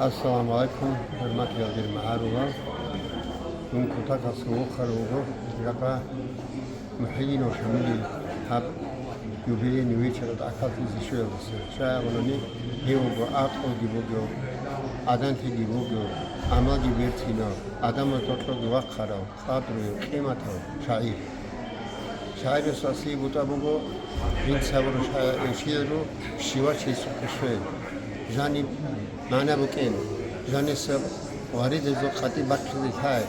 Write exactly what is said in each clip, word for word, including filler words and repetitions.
Ассаламу гӀалайкум, хӀурматиял дир магӀарулал. Дун кутакалъго вохарав вуго Иракъа МухӀидинов Шамилил гьаб юбилейный вечералда акалъизе щвеялдаса. Щай абунани, гьев вуго акълуги бугев, гӀаданлъиги бугев, гӀамалги бертинав, гӀадамаз гьоркьоги вахъарав, къадруяв, къиматав шагӀир. ШагӀирасул аслияб бутӀа буго, жинца гьабураб ша-, шигӀру щивав чиясухъе щвей. Жаниб магӀна букӀин, жаниса гъваридазул къватӀиб бахъизе лъай.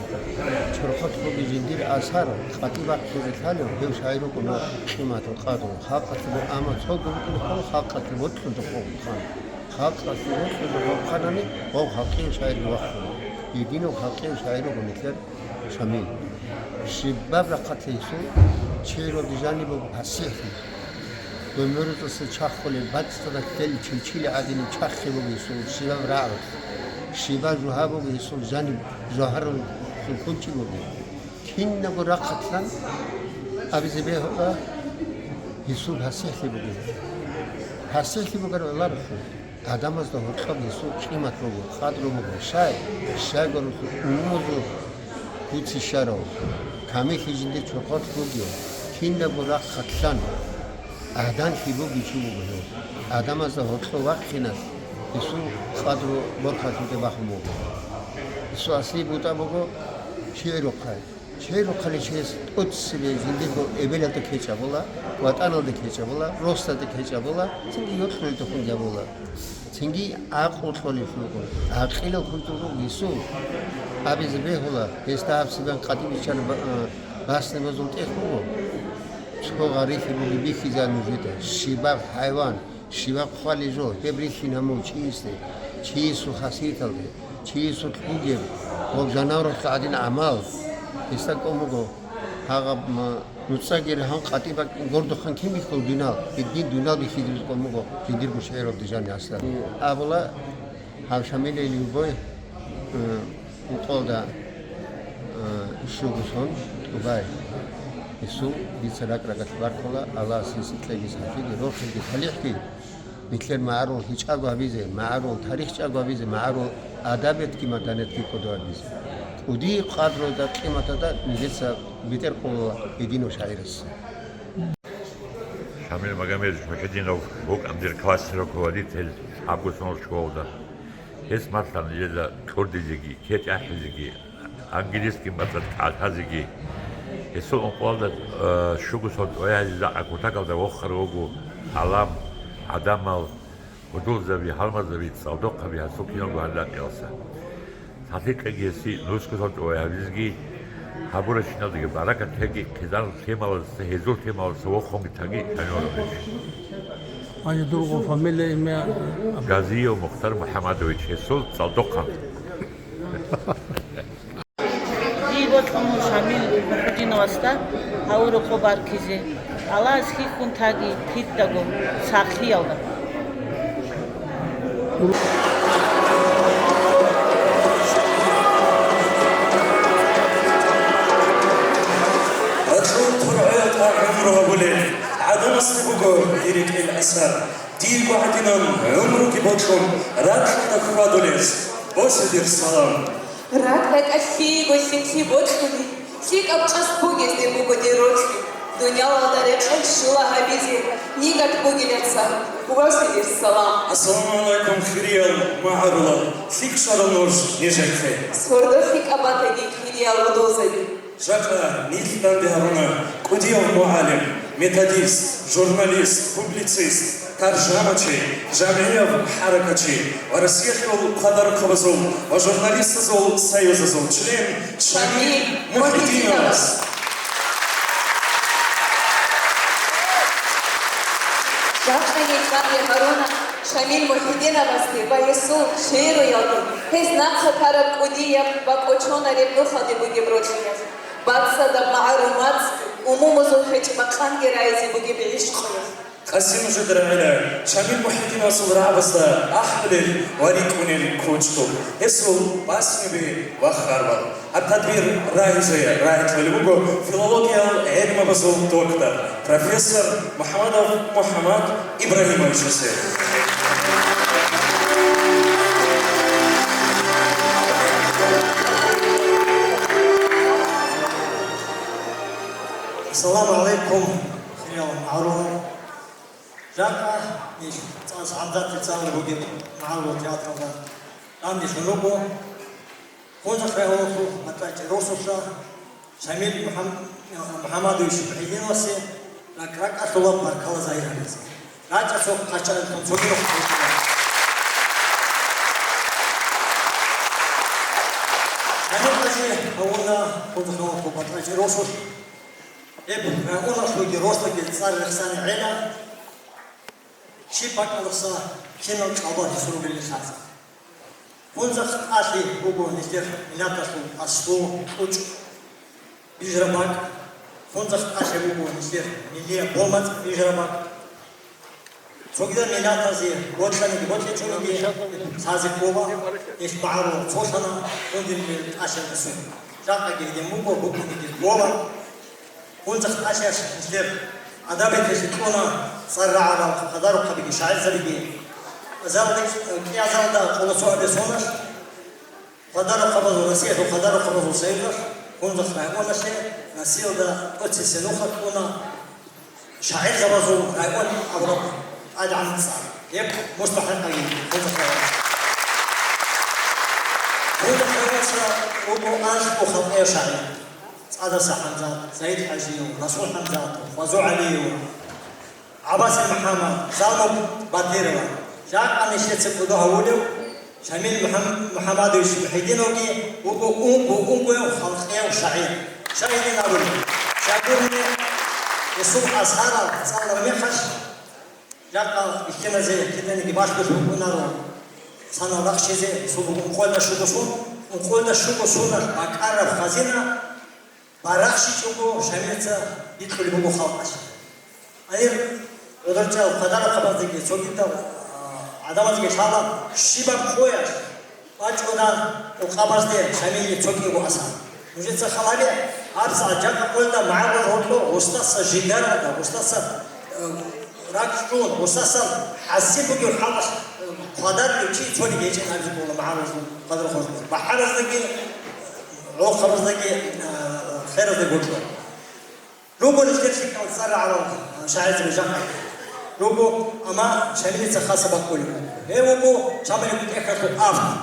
Чорхолъ бугеб жиндир асар къватӀиб бахъизе лъалев гьев шагӀир вукӀуна къиматав, къадру. Халкъалъе бо-, амма цого букӀунехъе халкъалъе бокьулдухъ вукӀун. Халкъалъе бокьулдухъ вукӀанани, гъов халкъияв шагӀирги вахъуна. Гьединав халкъияв шагӀир вуго нилъер Шамил. Щибаб рахъалъе гьесул чеялъул жаниб буго пасихӀлъи. Гумерузаса чахулеб, бацӀцӀадаб ккелеб чилчилаби гӀадинаб чахъи буго гьесул, щибаб рагӀрулъ. Щибаб жугьа буго гьесул жаниб, жугьаралъул хунчӀи буго. Кинабго рахъалъан абизе бегьула гьесул пасихӀлъи бугин. ПасихӀлъи бугеб гӀоларухъ. ГӀадамазда гьоркьоб гьесул къимат буго, къадру буго. Щай? Щайгурелъул умумузул куци щарав, камиллъи жиндир чорхолъ бугев, кинабго рахъалъан гӀаданлъи бугев чи вуго гьев. ГӀадамазда гьоркьов вахъиналъ гьесул къадру борхалъуде бахун буго. Гьесул аслияб бутӀа буго шигӀрухъе. ШигӀрухъани чияс тӀоцебе жиндирго эбелалда кечӀ гьабула, ватӀаналда кечӀ гьабула, росдалда кечӀ гьабула, цинги йокьулелдехунги гьабула. Цинги гӀакълу кьолелъул руго, гӀакъилал хурдул руго гьесул. Абизе бегьула, гьесда гьабсагӀат къватӀибе биччараб ба-, а, баснабазул тӀехь буго. Цо гъарилъи бугеб бихьизабе нужеда, щибаб хӀайван, щибаб хъвалеб жо, гьеб рихьин гьамул чиясде, чиясул хасияталде, чиясулъ бугеб ва жанавралъул гӀадин гӀамал. Гьесда кӀун буго гьагъаб ма-, нуцӀаги рагьун къватӀибе бакӀ-, гордухъан кин бихьул дуниял, гьедин дуниял бихьизабизе кӀун буго жиндирго шигӀралда жаниб аслан. Абула, гьав Шамилил любой, э, Ункъоялда, а, щуго сон тӀубай. Гьесул дица ракӀ-ракӀалъ баркула, Аллагьас гьесие кьеги сахлъиги, рохелги талихӀги, нилъер магӀарул гьичӀого гьабизе, магӀарул тарих чӀаго гьабизе, магӀарул адабиятги маданиятги кӀодо гьабизе. КӀудияб къадруда, къиматалда нилъеца бетӀер ккола гьединав шагӀирас. Шамил Магомедович Мухьидинов вукӀана дир классный руководитель Абгосунов школалда. Гьес малъана нижеда кьурдизеги, кечӀ ахӀизеги, английский мацӀалъ кӀалъазеги. Гьесул ункъоялда, э, щуго сон тӀубай гьале жакъа кутакалда вохарав вуго гӀалам, гӀадамал, гьудулзаби, гьалмагъзаби, цӀалдохъаби, гьасул киналго гьалда кьелса. Цалъи кьеги гьесие нусго сон тӀубай гьабизеги, гьабурабщиналдаги баракат лъеги, хъизан лъималаздаса, гьезул лъималаздаса вохунги таги, Шамил Магомедович. Гьанже дурго фамилия, имя? Газиев Мухтар МухӀамадович, гьесул цӀалдохъан. Дие бокьун буго Шамил Мухьудиновасда гьав рокъоб баркизе. Аллагьас хьихьун таги кидаго сахлъиялда. Ракьул тургӀел тӀагӀумру гьабулел гӀадамасде буго дир рекӀел асар. Диего гӀадинан гӀумруги бокьун, ракьалда хьвадулез, босе дир салам. Ракь-ракьалъ лъиего лъикӀлъи бокьулел, лъикӀаб къасд бугезде буго дир рокьи. Дуниялалда рекъел щула гьабизе, нигат бугилаца, босе дир салам. Ассаламу гӀалайкум, хириял магӀарулал, лъикӀ щварал нуж нижехъе. Сордо лъикӀаб батаги, хириял гӀодовзаби. Жакъа нилъ данде гьаруна кӀудияв мугӀалим, методист, журналист, публицист, таржамачи, жамгӀияб хӀаракатчи ва Россиялъул хъвадарухъабазул ва журналистазул союзазул член Шамил Мухьидиновас. Жакъа нилъ данде гьаруна Шамил Мухьидиновасде ва гьесул шигӀруялде, гьес нахъа тараб кӀудияб ва кӀочонареб нухалде бугеб рокьиялъ, бацӀцӀадаб магӀарул мацӀ, умумузул хӀечӀ-бакъанги райизе бугеб гӀишкъуялъ. Къасим жидер гӀела Шамил Мухьидиновасул рагӀабазда ахӀулел ва рикӀкӀунел кучӀдул, гьесул басниби ва харбал. Гьаб тадбир рагьизе рагӀи кьолеб буго филологиял гӀелмабазул доктор, профессор МухӀамадов МухӀамад Ибрагьимовичасе. Ассаламу гӀалайкум, хириял магӀарулал. Жакъа нилъ ЦӀалас ГӀамзатил цӀалулеб бугеб магӀарулал театралда данде щун руго. Хунзахъ районалъул БатӀа-ЧӀиросулъа Шамил МухӀам-, МухӀамадович МухӀидиновасе ракӀ-ракӀалъула баркала загьир гьабизе. РачӀа цо хъачагӀлъун цогидахъ хъачагӀ. Шамил хӀажи гьавуна Хунзахъ районалъул БатӀа-ЧӀиросулъ. Гьеб районалъулги росдаги цӀар рехсани гӀела, щиб бакӀалдаса кинал кӀалдал гьесул ругелин лъазе. Хунзахъ тӀалъи буго нилъер миллаталъул аслу, кьучӀ, бижараб бакӀ. Хунзахъ тӀалъи буго нилъер миллияб бомацӀ, бижараб бакӀ. Цогидал миллатазе бокьаниги бокьичӀониги лъазе ккола, гьелъ магӀарулал цолъана, гьундинаб тӀалъиялдасун. Жакъаги гьедин буго, букӀаниги ккола. Хунзахъ тӀалъиялъ нилъер адабияталъе кьуна цӀар рагӀарал хъадарухъабиги шагӀирзабиги. Азарда, кӀиазарда къоло цо абе соналъ, хъадарухъабазул, Россиялъул хъадарухъабазул союзалъ Хунзахъ районалъе Россиялда тӀоцесенухъа кьуна шагӀирзабазул район абураб тӀадегӀанаб цӀар. Гьеб мустахӀикъаги Хунзахъ районалъ. Хунзахъ районалъ руго анлъго халкъиял шагӀир. ЦӀадаса ХӀамзат, Саид ХӀажиев, Расул ХӀамзатов, Фазу ГӀалиев, ГӀаббасил МухӀаммад, Залму Батирова, жакъа нилъеца кӀодо гьавулев Шамил МухӀам-, МухӀамадович МухӀидиновги вуго унго, унгояв халкъияв шагӀир. Щай гьедин абулеб? Щайгурни гьесул асарал цӀалараб мехалъ, жакъа бихьиназе киданиги балъголъи букӀунаро, санал рахщизе, гьесул буго ункъоялда щуго сун, ункъоялда щуго суналъ бакӀараб хазина барахщичӀого Шамилица бикьулеб буго халкъалъе. Гьанир гӀодорчӀал хъадарухъабаздаги цогидал, а, гӀадамаздаги лъала щибаб къоялъ бачӀуна къокъабазде Шамилил цо кӀиго асар. Нужеца хал гьабе, гьабсагӀат жакъа къоялда магӀарулал гьоркьоб гъустаса жигаралда, гъустаса, э, ракӀчӀун, гъустаса хӀасил бугев хӀалалъ, э, хъвадарулев чи цониги гьечӀин абизе ккола магӀарулазул хъадарухъабазда. БахӀарздаги, гӀолохъабаздаги, э, хераздаги гьоркьоб. Руго нилъер лъикӀал цӀар рагӀарал шагӀирзаби жакъа руго, амма Шамилица хасаб баккулеб буго. Гьев вуго Шамилил кутӀехьалъул автор.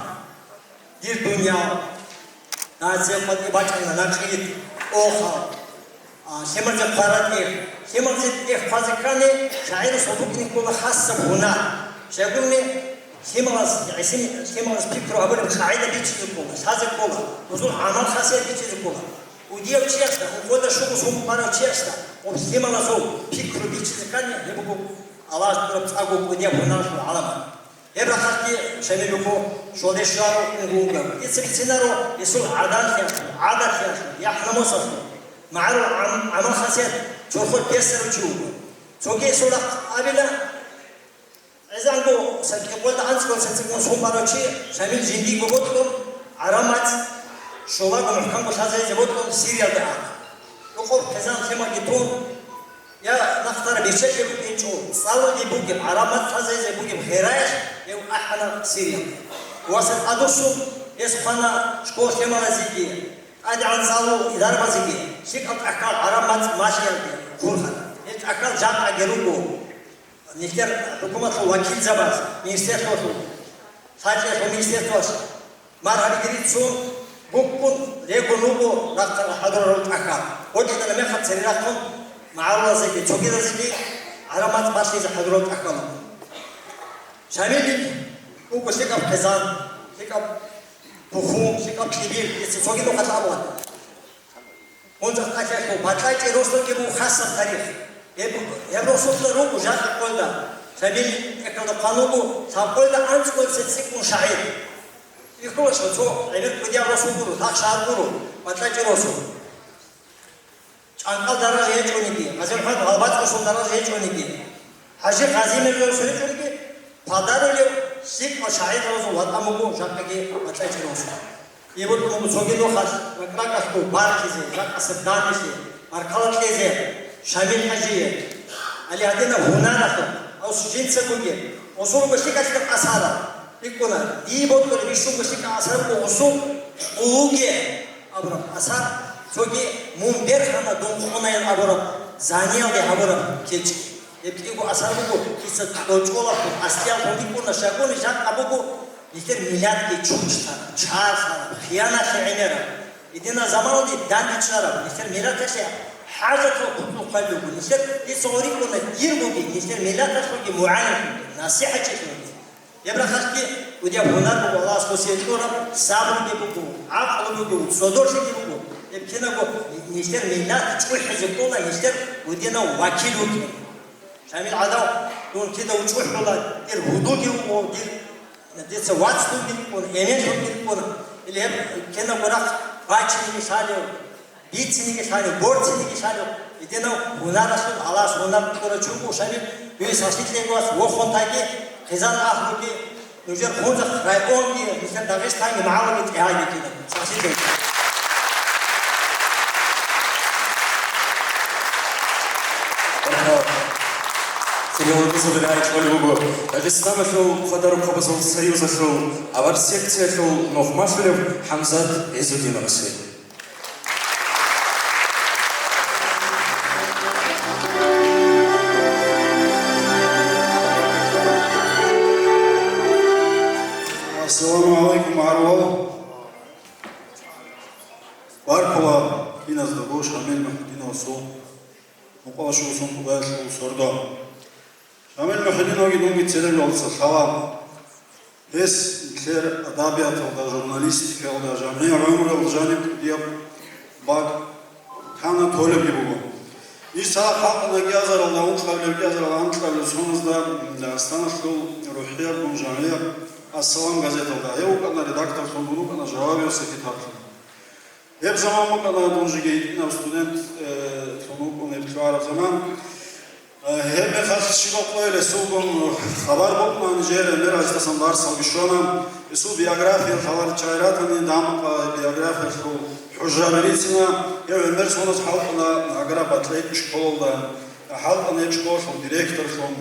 Дир дуниял, нациял къватӀибе бачӀана накъид, охал, а, лъималазе хъвара тӀехь. Лъималазе тӀехь хъвазе ккани, шагӀирасул букӀине ккола хасаб гьунар. Щайгурни лъималаз, гӀисин лъималаз пикру гьабулеб къагӀида бичӀчӀизе ккола, лъазе ккола, бузул гӀамал-хасият бичӀчӀизе ккола. КӀудияв чиясда, ункъоялда щуго сун хъварав чиясда гьеб лъималазул пикру бичӀчӀизе ккани, гьеб буго Аллагьас тӀураб цӀакъго кӀудияб гьунаралъул гӀаламат. Гьеб рахъалъги Шамил вуго щолде щварав унго-унго. Дица бицинаро гьесул гӀаданлъиялъул, гӀадатлъиялъул, яхӀ-намусалъул, магӀарул гӀам-, гӀамал-хасият чорхол персарав чи вуго. Цоги гьесул рахъ абила, гӀезанго Сакъикъоялда анцӀгоялда цецӀикӀун сон барав чи Шамил жиндиего бокьун, гӀараб мацӀ щолаго мухӀканго лъазаризе бокьун Сириялде ана. Рокъоб хъизан лъималги тун, я нахъ тараб бечелъи букӀинчӀо, цӀалулги бугеб, гӀараб мацӀ лъазаризе бугеб гъераялъ гьев ахӀана Сириялде. Васаб тӀадвуссун, гьес хъвана школа лъималазеги, тӀадегӀан цӀалул идарабазеги, лъикӀал тӀахьал гӀараб мацӀ малъиялде хурхана. Гьел тӀахьал жакъаги руго. Нилъер хӀукуматалъул вакилзабаз, министерствоялъул, лъачӀиялъул министерствоялъ маргьаби рицун, букӀун, регун вуго рахъарал хӀадурал тӀахьал. Гъоркьана мехалъ цере рахъун магӀарулазеги, цогидазеги гӀараб мацӀ малъизе хӀадурал тӀахьал. Шамилил вуго лъикӀаб хъизан, лъикӀаб пухьун, лъикӀаб кьибил, дица цоги нухалъ абуан. Гьунзахъ тӀахьалъул бакьачӀи росулги буго хасаб тарих. Гьеб, гьеб росулъа руго жакъа къоялда, Шамил тӀехьалда хъван вуго, лъабкъоялда анцӀгоялда цецӀикӀкӀун шагӀир. Ихьулаша цо гӀемер кӀудияб росул гуро, лъахъ шагьар гуро, бакьачӀи росул. ЧӀанкъал даража гьечӀониги, ГъазимухӀамад ГъалбацӀ росул даража гьечӀониги, ХӀажи Гъази Мирза росул гьечӀониги, подарулев лъикӀал шагӀиралъул ватӀан буго жакъаги бакьачӀи росул. Ибуртун цоги нухалъ ракӀракӀалъго баркизе, жакъасеб данделъи, баркала кьезе, Шамил ХӀажие, гьале гьадинаб гьунаралъухъ, гьав жинцагоги, гъосулго лъикӀалъидал асарал рикӀкӀуна, дие бокьулеб бищунго лъикӀал асар буго гъосул Къулуге абураб асар, цоги мун берхана дун къунаян абураб, заниялде гьабураб кечӀ. Гьеб кӀиго асар буго, дица кьочӀолахъун, аслиялъун рикӀкӀуна, щайгуни жакъа буго, нилъер миллатги чучтараб, чарлъараб, хиянатлъи гӀемераб. Гьединал заманалде дандечӀараб, нилъер миллаталъе хӀажатал хъулухъ хъвалев вуго. Нилъер дица гъорикьуна диргоги, нилъер миллаталъулги мугӀалимлъунги, насихӀатчилъунги. Гьеб рахъалъги кӀудияб гьунар буго Аллагьас досие кьураб, сабруги буго, гӀакълуги буго, цодорлъиги буго. Гьеб кинабго нилъер миллат чӀухӀизе ккола, нилъер гьудинав вакил вукӀин. Шамил гӀадав, дун кида чӀухӀула, дир гьудулги вуго, дир, дица вацлъунги рикӀкӀуна, эменлъунги рикӀкӀуна. Или гьеб кинабго рахъ бачиниги лъалев, бициниги лъалев, борциниги лъалев, гьединав гьунаралъул Аллагьас гьунар кьурав чи вуго Шамил, дуе сахлъи кьеги вас вохун таги, хъизан агьлуги, нужер Хунзахъ районги, нилъер Дагъистанги магӀалаги тӀегьаги кида. Сахлъи кьеги. Цебе гьоркьоса биргӀи кьолеб буго Дагъистаналъул хъвадарухъабазул союзалъул авар секциялъул нухмалъулев ХӀамзат ГӀиззутдиновасе. Ассаламу гӀалайкум, гӀарвал. Баркула киназдаго Шамил МухӀутдиновасул мукъалъ щуго сон тӀубаялъул сордо. Шамил МухӀутдиновги дунги церевиялдаса лъала. Гьес нилъер адабияталда, журналистикаялда, жамгӀия гӀумруялда жаниб кӀудияб бакӀ тана толебги буго. Иш цадахъ хӀалтӀана кӀиазаралда, ункъабилеб кӀиазаралда анкьабилеб соназда Дагъистаналъул рухӀияб жамгӀияб «Ассалам» газеталда. Гьев вукӀана редакторлъун, дун вукӀана жавабияв секретарьлъун. Гьеб заман букӀана дун жеги гьитӀинаб студент, э, лъун вукӀун гьеб лъугӀараб заман. Э, гьеб мехалъ щибаб къойил гьесулгун хабар букӀуна, нижер гӀемер гьасдасан дарсалги щвана. Гьесул биография лъаларел чагӀи ратани, дамукъа биографиялъул хӀужраби рицина. Гьев гӀемер соназ хӀалтӀана Аграб атлетик школалда, хӀалтӀана гьеб школалъул директорлъун.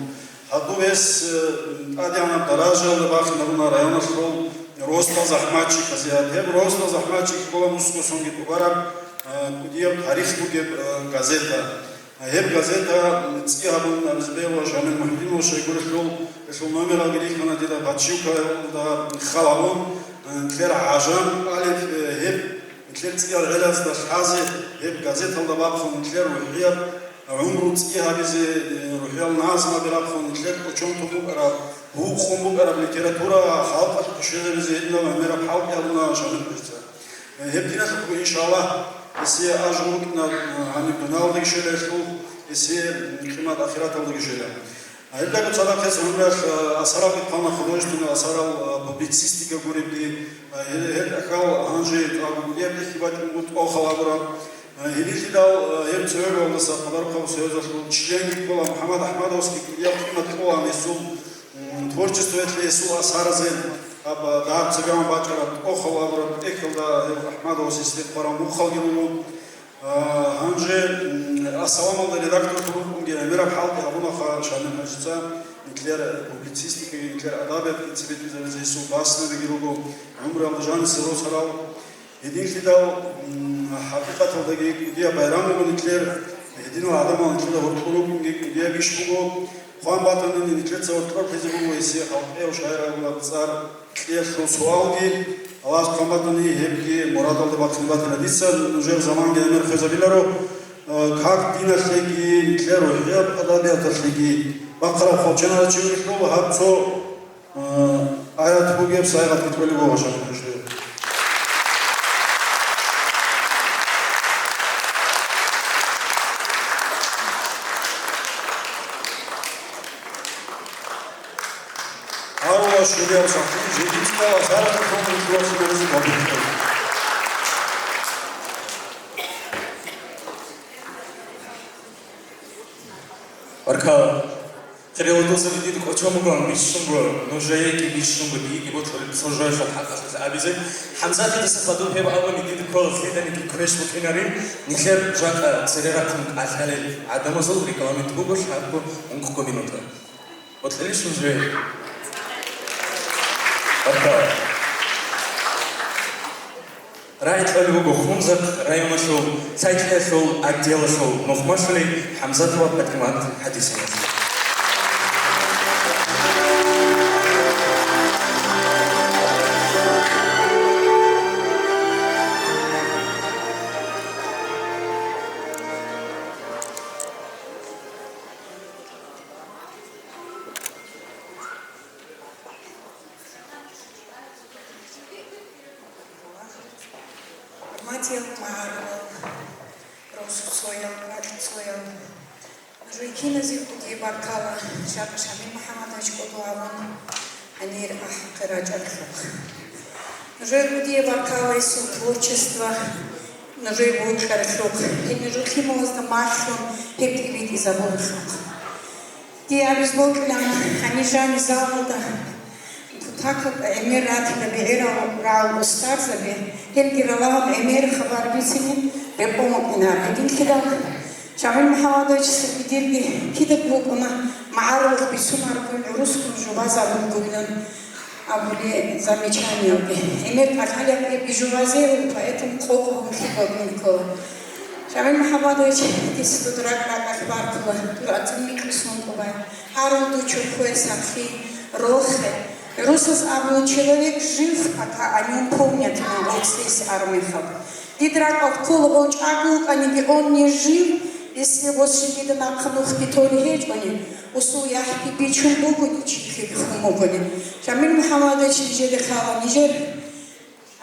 Гьадуб гьес, э, тӀадегӀанаб даражаялда бахинаруна районалъул росдал захӀматчиказе. Гьеб росдал захӀматчик ккола нусго сонги тӀубараб, э, кӀудияб тарих бугеб, э, газета. Гьеб газета цӀи гьабун абизе бегьула Шамил МухӀутдиновас щайгурелъул, гьелъул номералги рихьана дида подшивкаялда хал гьабун, э, нилъер гӀажам алиф, э, гьеб нилъер цӀиял гӀелазда лъазе, гьеб газеталда бахъун нилъер рухӀияб гӀумру цӀи гьабизе, э, рухӀиял назмаби рахъун нилъер кӀочон тун букӀараб, гьукъун букӀараб литература халкъалъухъ щвезабизе гьединаб гӀемераб хӀалкъ гьабуна Шамил хӀужаца. Гьеб диналъухъ, иншаллагь, гьесие ажру букӀина, гьаниб дуниялалдаги щвелалъул, гьесие къимат ахираталдаги щвела. Гьелдаго цадахъ гьес гӀумруялъ асаралги хъвана, художественный асарал, публицистика гуребги, гьел, гьел тӀахьал гьанже тӀагу гудияб тӀехьги батӀингун тӀохал абураб. Гьелилъидал гьеб цеве балдаса Хъадарухъаб союзалъул членги ккола МухӀаммад АхӀмадовасги кӀудияб къимат кьола гьесул, м, Творчествоялъе гьесул асаразе, аб-, дагьаб цебегьан бачӀараб, тӀохал абураб тӀехьалда гьев АхӀмадовас гьесде хъвараб мухъалги буго. А, гьанже, м, Ассаламалда редакторлъун рукӀунги гӀемераб хӀалги гьабунаха Шамил-хӀажица, нилъер публицистикаги, нилъер адабиятги цебетӀизабизе гьесул баснабиги руго, гӀумруялда жаниса росарал. Гьединлъидал, м, хӀакъикъаталдаги кӀудияб байрам буго нилъер, гьединал гӀадамал нилъеда гьоркьор рукӀунги кӀудияб иш буго. Хъван батани, нилъеца гьоркьорлъизе буго гьесие халкъияв шагьир абулаб цӀар кьеялъул суалги. Аллагьас хъван батани, гьебги мурадалда бахъине батила. Дица нужер заманги гӀемер хвезабиларо, э, как диналъеги, нилъер рухӀияб адабияталъеги бахъараб хвалчаналда чи вугелъул гьаб цо Э, аят бугеб сайгъат битӀулеб буго, ваша хъушлеб. Гьавула шуриял сахлъи жидицӀа сарахъ хъумрулъула синаризм гьабуртӀа. Баркала. Хириял вацал, дида кӀочон буго, бищунго, нужееги бищунго, диеги бокьулеб цо жоялъул хӀакъалъулъ абизе. ХӀамзатидаса хадуб гьеб абуни, дида ккола лъиданиги квеш букӀинарин, нилъер жакъа цере рахъун кӀалъалел гӀадамазул регламент буго лъабго ункъго минута. Бокьилищ нужее? Баркала. РагӀи кьолеб буго Хунзахъ районалъул лъай-лъиялъул отделалъул нухмалъулей ХӀамзатова ПатӀимат ХӀадисиналъ. ХӀурматиял магӀарулал, росуцоял, ракьцоял, нужее киназе кӀудияб баркала, жакъа Шамил МухӀаммадович кӀодо гьавун, гьанир ахӀухъе рачӀаралъухъ. Нужее кӀудияб баркала гьесул творчество, нужее бокьаралъухъ, гьеб нужер лъималазда малъун гьеб тӀибитӀизабуралъухъ. Дие абиз бокьилан, гьанир жаниб залалда кутакаб гӀемер ратила бегӀерал рагӀул устарзаби, гьелги ралагьун гӀемер хабар бицине рекъон букӀинар. Гьединлъидал Шамил МухӀаммадовичасаги дирги кидаго букӀуна магӀарулахъ бицунаргойин, гӀурусгун жубазабунгойилан абулеб замечаниялги. ГӀемер кӀалъалеб бижубазе, поэтому къокъ гьунлъи букӀин ккола. Шамил МухӀаммадович, дица дуда ракӀ-ракӀалъ баркула, дур ацӀцӀун микьусун ункъо бай. Гьарун дур чорхое сахлъи, рохе. ГӀурусаз абула: человек жив, пока о нём помнят, иман гъорцӀизе араб мехалъ. Дида ракӀалъ ккола, гъов чӀаго вукӀаниги, он не жив, если восемь дида нахъа нухги толеб гьечӀони, усул яхӀги бичун бугони, чилъиги хун бугони. Шамил МухӀаммадович, нижеде лъала, нижер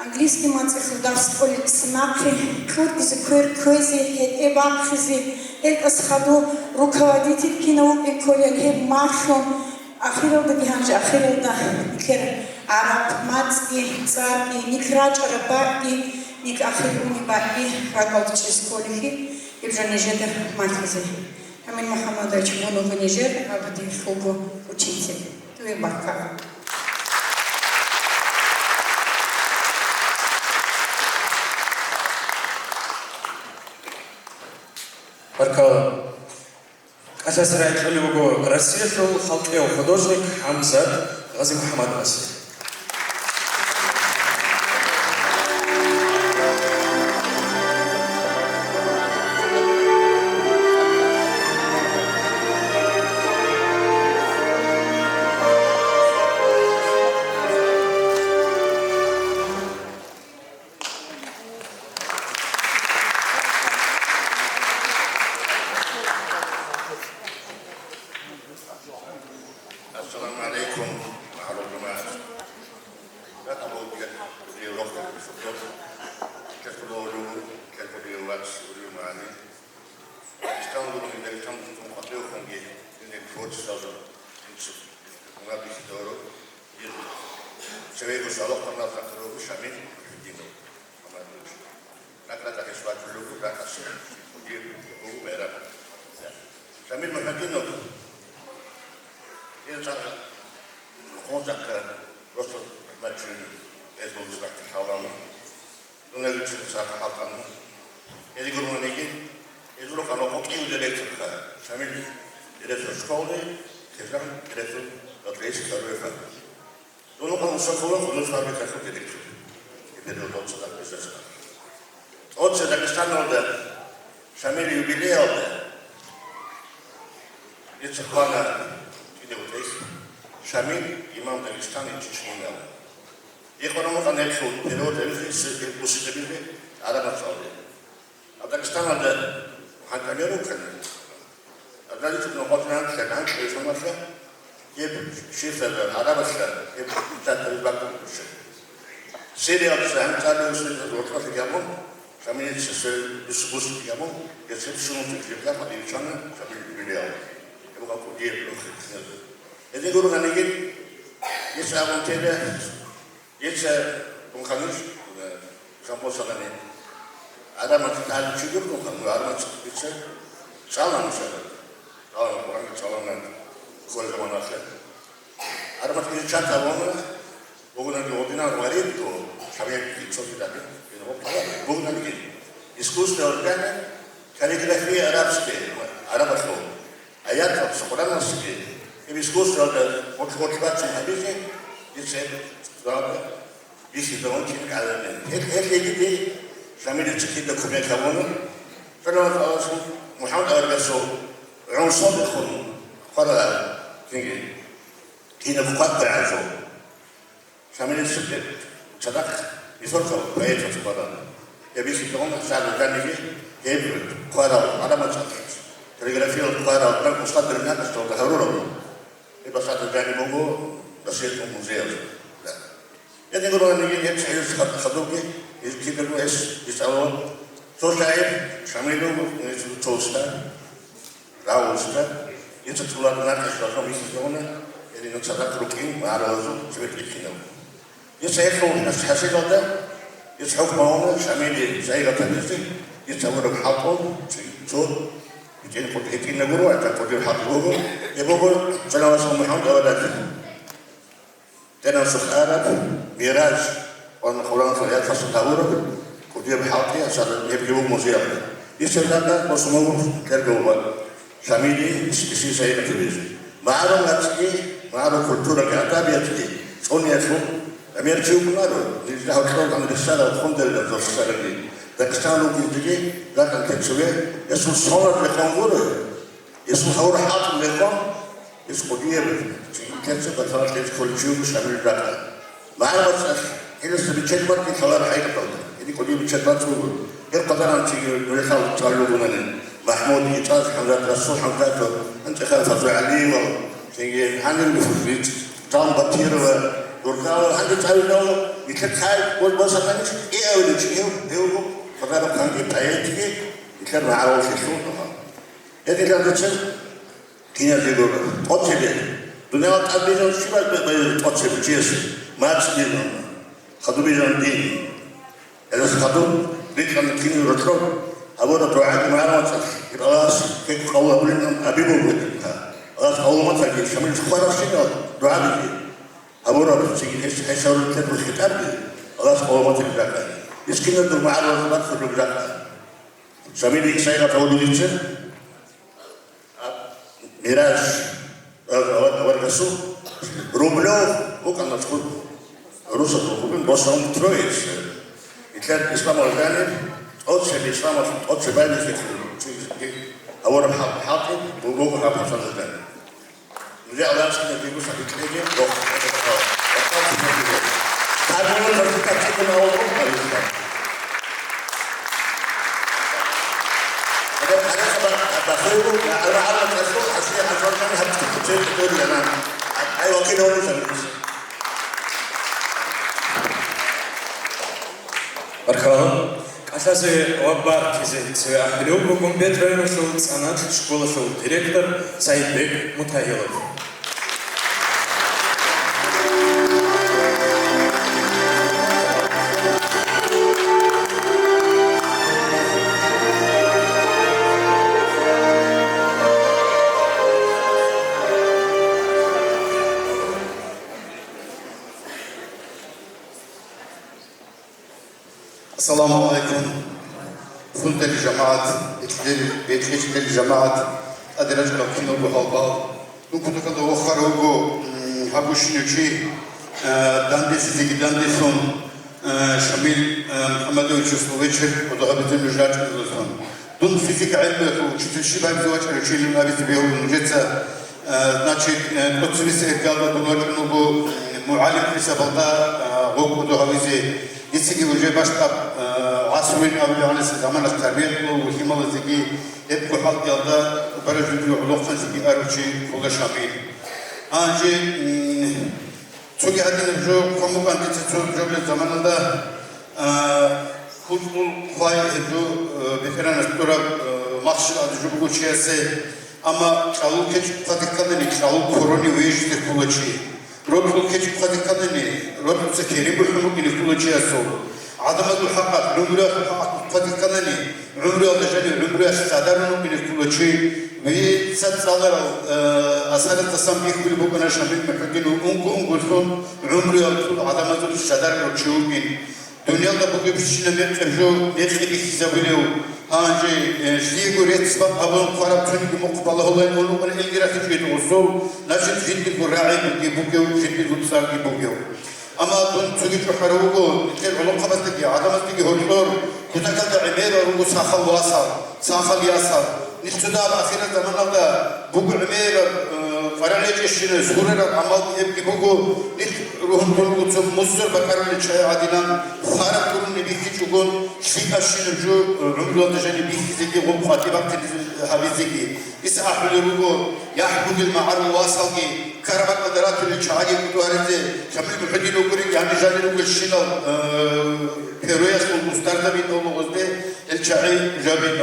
английский мацӀалъул дарс кьолел исинахъе, кьуркьизе квер кквезе, гьетӀе бахъизе, гьелдаса хадур руководитель кинав вукӀин кколел гьеб малъун, ахиралдаги гьанже ахиралда нилъер гӀараб мацӀги, цӀарги, нилъ рачӀараб бакӀги, нилъ ахир унеб бакӀги ракӀалда чӀезе кколелъи, гьеб жо нижеда малъизе. Шамил МухӀаммадович, мун вуго нижер абадиялъулго учитель. Дуе баркала. Баркала. КӀалъасе рагӀи кьолеб буго Россиялъул халкъияв художник ХӀамзат ГъазимухӀаммадовасе. Ассаламу гӀалайкум, магӀарул жамагӀат. Ратабулги, кӀудияв рохел бихьулъ, кӀелъулев вац, урив мани. Дагъистаналда, Дагъистаналда тун къватӀивхъунги, динде творчествоялда, инсу-, мунагьги хьидору, ир цевего салохъанал хатуруги Шамил Мухьаммадинов. Ракь-ракьалъе свадьбулев, ракьалъе худир буго байрам. Шамил Мухьаммадинов, ир цӀар-, Гьунзахъа росулъ мачӀуни гьезул рахъалъалъана. Дуняличи сахъ хӀалтӀана. Гьезие гурониги, гьезул рукъана къокъив директорха, Шамил директор школы, Кержан директор патриотического руфа. Дун рукъана Мусакула художественный фабрикалъул директор. Эпир дов цадахъ бижа цадахъ. ТӀоцебе Дагъистаналда Шамил юбилеялда дица хвана кӀиго тӀехь Шамил, имам Дагъистан и чеченин. Гьеб къваригӀун вукӀана гьеб перевод гьабизе, гьеб бусидабизе гӀараб мацӀалде. А Дагъистаналда гьанкӀ гьабизе рукӀана. Гьадин гьанкӀ гьабизе рукӀана, гьеб шифралда, гӀарабалъа, гьеб китаб гьабизе бакӀ буго. Сириялдаса гьанкӀ гьабизе рукӀана, гьабун, Шамилица цебе бусу-, бусурбаб гьабун, гьеб цебе щун унтулеб жиб гьаб гьадин виччана Шамил юбилеялда. Гьеб гьаб кӀудияб рохел князь. Гьедин гурониги, дица абун тела, дица дун ханиш, э, Жамбосанани, гӀараб мацӀалъ чи гуро дун хан, ну, гӀараб мацӀалъ дица цӀалана, нусара цӀалана, Къуръан цӀалана, хъван заманалъ. ГӀараб мацӀалъ дица чанги абуна, бугонаги ординал варидго, шабияб цоги даби, бугонаги искусство органа, каллиграфия арабская, гӀарабалъул. Аятал, Къуръаналъеги, гьеб искусствоялда гъоркь-гъоркь бачун гьабизе, дица гьеб бихьизабун кин гӀадамал. Гьел-, гьелъеги дие Шамилица кида кумек гьабуна. Салават Аллагьасул, МухӀаммад аварагасул гӀунсалдехун хварал книги, книги хъватӀ гӀазу. Шамилица цадахъ мисаллъун поэтал хъварал. Гьеб бихьизабун СагӀдул Жаниги гьеб хъварал, гӀараб мацӀалъ каллиграфиял хъварал, устадри нахъе гьарурал. Гьеб СагӀдул Жани буго Россиялъул музеялда. Гьедин гурониги гьеб шагьирас хад-, хадубги, гьез кидаго гьес бицӀалун. Цо шагьир Шамил вуго, гьес цо уста. Равушда, дица цӀалараб нахъе щвезабун вихьизабуна, гьединал цадахъ рукӀин магӀарулазул цебе рихьинав. Дица гьелъул хӀас-, хӀасилалда, дица хӀукму гьабуна Шамилил сайигъат гьабизе, дица гьабураб хӀалтӀул цо гьитӀин-, гьитӀинаб гуро, гьатӀа кӀудияб хӀалтӀи буго, гьеб буго Салаватул МухӀаммад авараг. Тенасухъ араб, Мираж ва Къуръан аяталъул тавураб кӀудияб хӀалтӀи, гьебги буго музеялда. Исер дагьа босун буго кергавба Шамили ис-, исиса гьеб тибизе. МагӀарул мацӀги, магӀарул культураги, адабиятги цӀуниялъул гӀемер чи вукӀунаро, нижда гьоркьоб гьаниб рехсарал хундарилан золъусараги, Дагъистан ругелдеги ракӀан теччуле, гьесул соназ рекъон гуро. Гьесул гьавураб хӀалтӀул рекъон, гьес кӀудияб, цинги кецаб батаралъ гьес кколев чи вуго Шамил ракӀа. МагӀарул мацӀалъ гьелдаса биччад бакӀги лъаларо хӀакъикъаталда, гьедин кӀудияб биччад бакӀ буго. Гьеб къадаран цинги нурехъал цӀалулгунани, МахӀмуд, ГьитӀаз, ХӀамзат, Расул ХӀамзатов, гьанже ханав Фазлу ГӀалиевал, цинги гьанив Ризкъан Батирова, Дурхъавал, гьанже цӀалулев, нилъер цай босанани, кӀиабилеб чи гьев, гьев вуго къадараб ханги поэтги, нилъер магӀаруллъи лъугьун. Гьединлъидал гьечӀеб киназего тӀоцебе. Дунялалда тӀад бижун щиб бай-, байбихьулеб тӀоцебе чиясе? МацӀ бижун, хадуб бижун дин. Гьелдаса хадуб рикӀкӀана киназего рокьоб гьабураб дугӀаги магӀарул мацӀалъ, гьеб Аллагьас гьеб къабул гьабулин абулеб буго гьединлъидал. Аллагьас къабул гьабуна Шамилица хварабщинал дугӀабиги. Гьабураб цинги гьес, гьес гьабураб тергул хитӀабги Аллагьас къабул гьабуна ракӀа. Мискиназул магӀарулазул бахъулеб ракӀа. Шамилил сайигъат гьабулеб дица, а, Мираж, а, а, аварагасул, Рублев вукӀана цо русасул гьубин босун Троица. Нилъер Исламов Жаниб, тӀоцебе Исламов, тӀоцебе байбихьулев, цинги гьабураб хӀал-, хӀалтӀи буго гьаб ХӀасан Жаниб. Нилъер Аллагьас кинабго сахлъи кьеги, рохел. Гьаб гьаб гьаб гьаб. Баркала. КӀалъазе ва баркизе цеве ахӀулев вуго Гумбет районалъул ЦӀанадлъ школалъул директор Саидбек Мутагьилов. Ассаламу гӀалайкум, хьулдали жамагӀат, бекьлъи-, бекьлъичӀлъи жамагӀат, тӀаде рачӀарал киналго гьалбал. Дун кутакалда вохарав вуго, м, гьаб гущинав чи, э, дандесизеги дандесон, э, Шамил, э, МухӀаммадовичасул вечер кӀодо гьабизе нуж рачӀунелдасан. Дун физика гӀелмуялъул учительщиб гьабизе вачӀарав чилан абизе бегьула нужеца. Э, значит, э, тӀоцебесеб иргалда дун вачӀун вуго, м, мугӀалим хӀисабалда, э, гъов кӀодо гьавизе. Дицаги уже бащдаб, э, гӀасруйин абулеб гӀанасеб заманалъ тарбия кьола, лъималазеги гьебго хӀалтӀиялда баражунги гӀолохъанзеги арав чи ккола Шамил. Гьанже, м, цоги гьадинаб жо ккун букӀана дица цо жоблъи заманалда, а, хутӀул хвай гьеб жо, э, бетӀергьанас тӀураб, э, махщел гьадаб жо буго чиясе, амма кьалул кечӀ хъваде кканани, кьалул корони вижизе ккола чи. Рокьул кечӀ хъваде кканани, рокьуца керен бухӀун букӀине ккола чиясул. ГӀадамазул хӀакъалъ, гӀумруялъул хӀакъалъ хъваде кканани, гӀумруялда жанив гӀумруялъ цӀадарун вукӀине ккола чи. Вица цӀаларал, э, асараздасан бихьулеб букӀана Шамил МухӀудинов унго-унгосан гӀумруялъул гӀадамазул цӀадарарав чи вукӀин. Дуниялда бугебщинаб мекъи жо, мекъи бихьизабулев, гьанже, э, лъиего рецц бакъ гьабун хъвараб цониги мухъ балагьулаин унукъана илги рахичӀого гъосул, значит, жиндирго рагӀи бугеб бугев, жиндирго цӀарги бугев. Амма дун цоги чӀухӀарав вуго, нилъер гӀолохъабаздаги, гӀадамаздаги гьоркьор, кутакалда гӀемерал руго сахал васал, сахал ясал. Нилъ цо дагьаб ахират заманалда буго гӀемераб, э, къваригӀел гьечӀебщинаб сурараб гӀамал гьебги буго, нилъ ругьун руго цо мусор бакӀарулел чагӀи гӀадинан, хвараб гурони бихьичӀогон, лъикӀабщинаб жо, э, гӀумруялда жаниб бихьизеги гъоб къватӀиб бахъизе гьабизеги. Дица ахӀулел руго, яхӀ бугел магӀарул васалги, карабакьалда ратулел чагӀаги кӀудугьаризе, Шамил МухӀудинов гурел гьаниб жанир ругелщинал, э, первоялъул устарзабин гьоло гъозде гьел чагӀи жабин.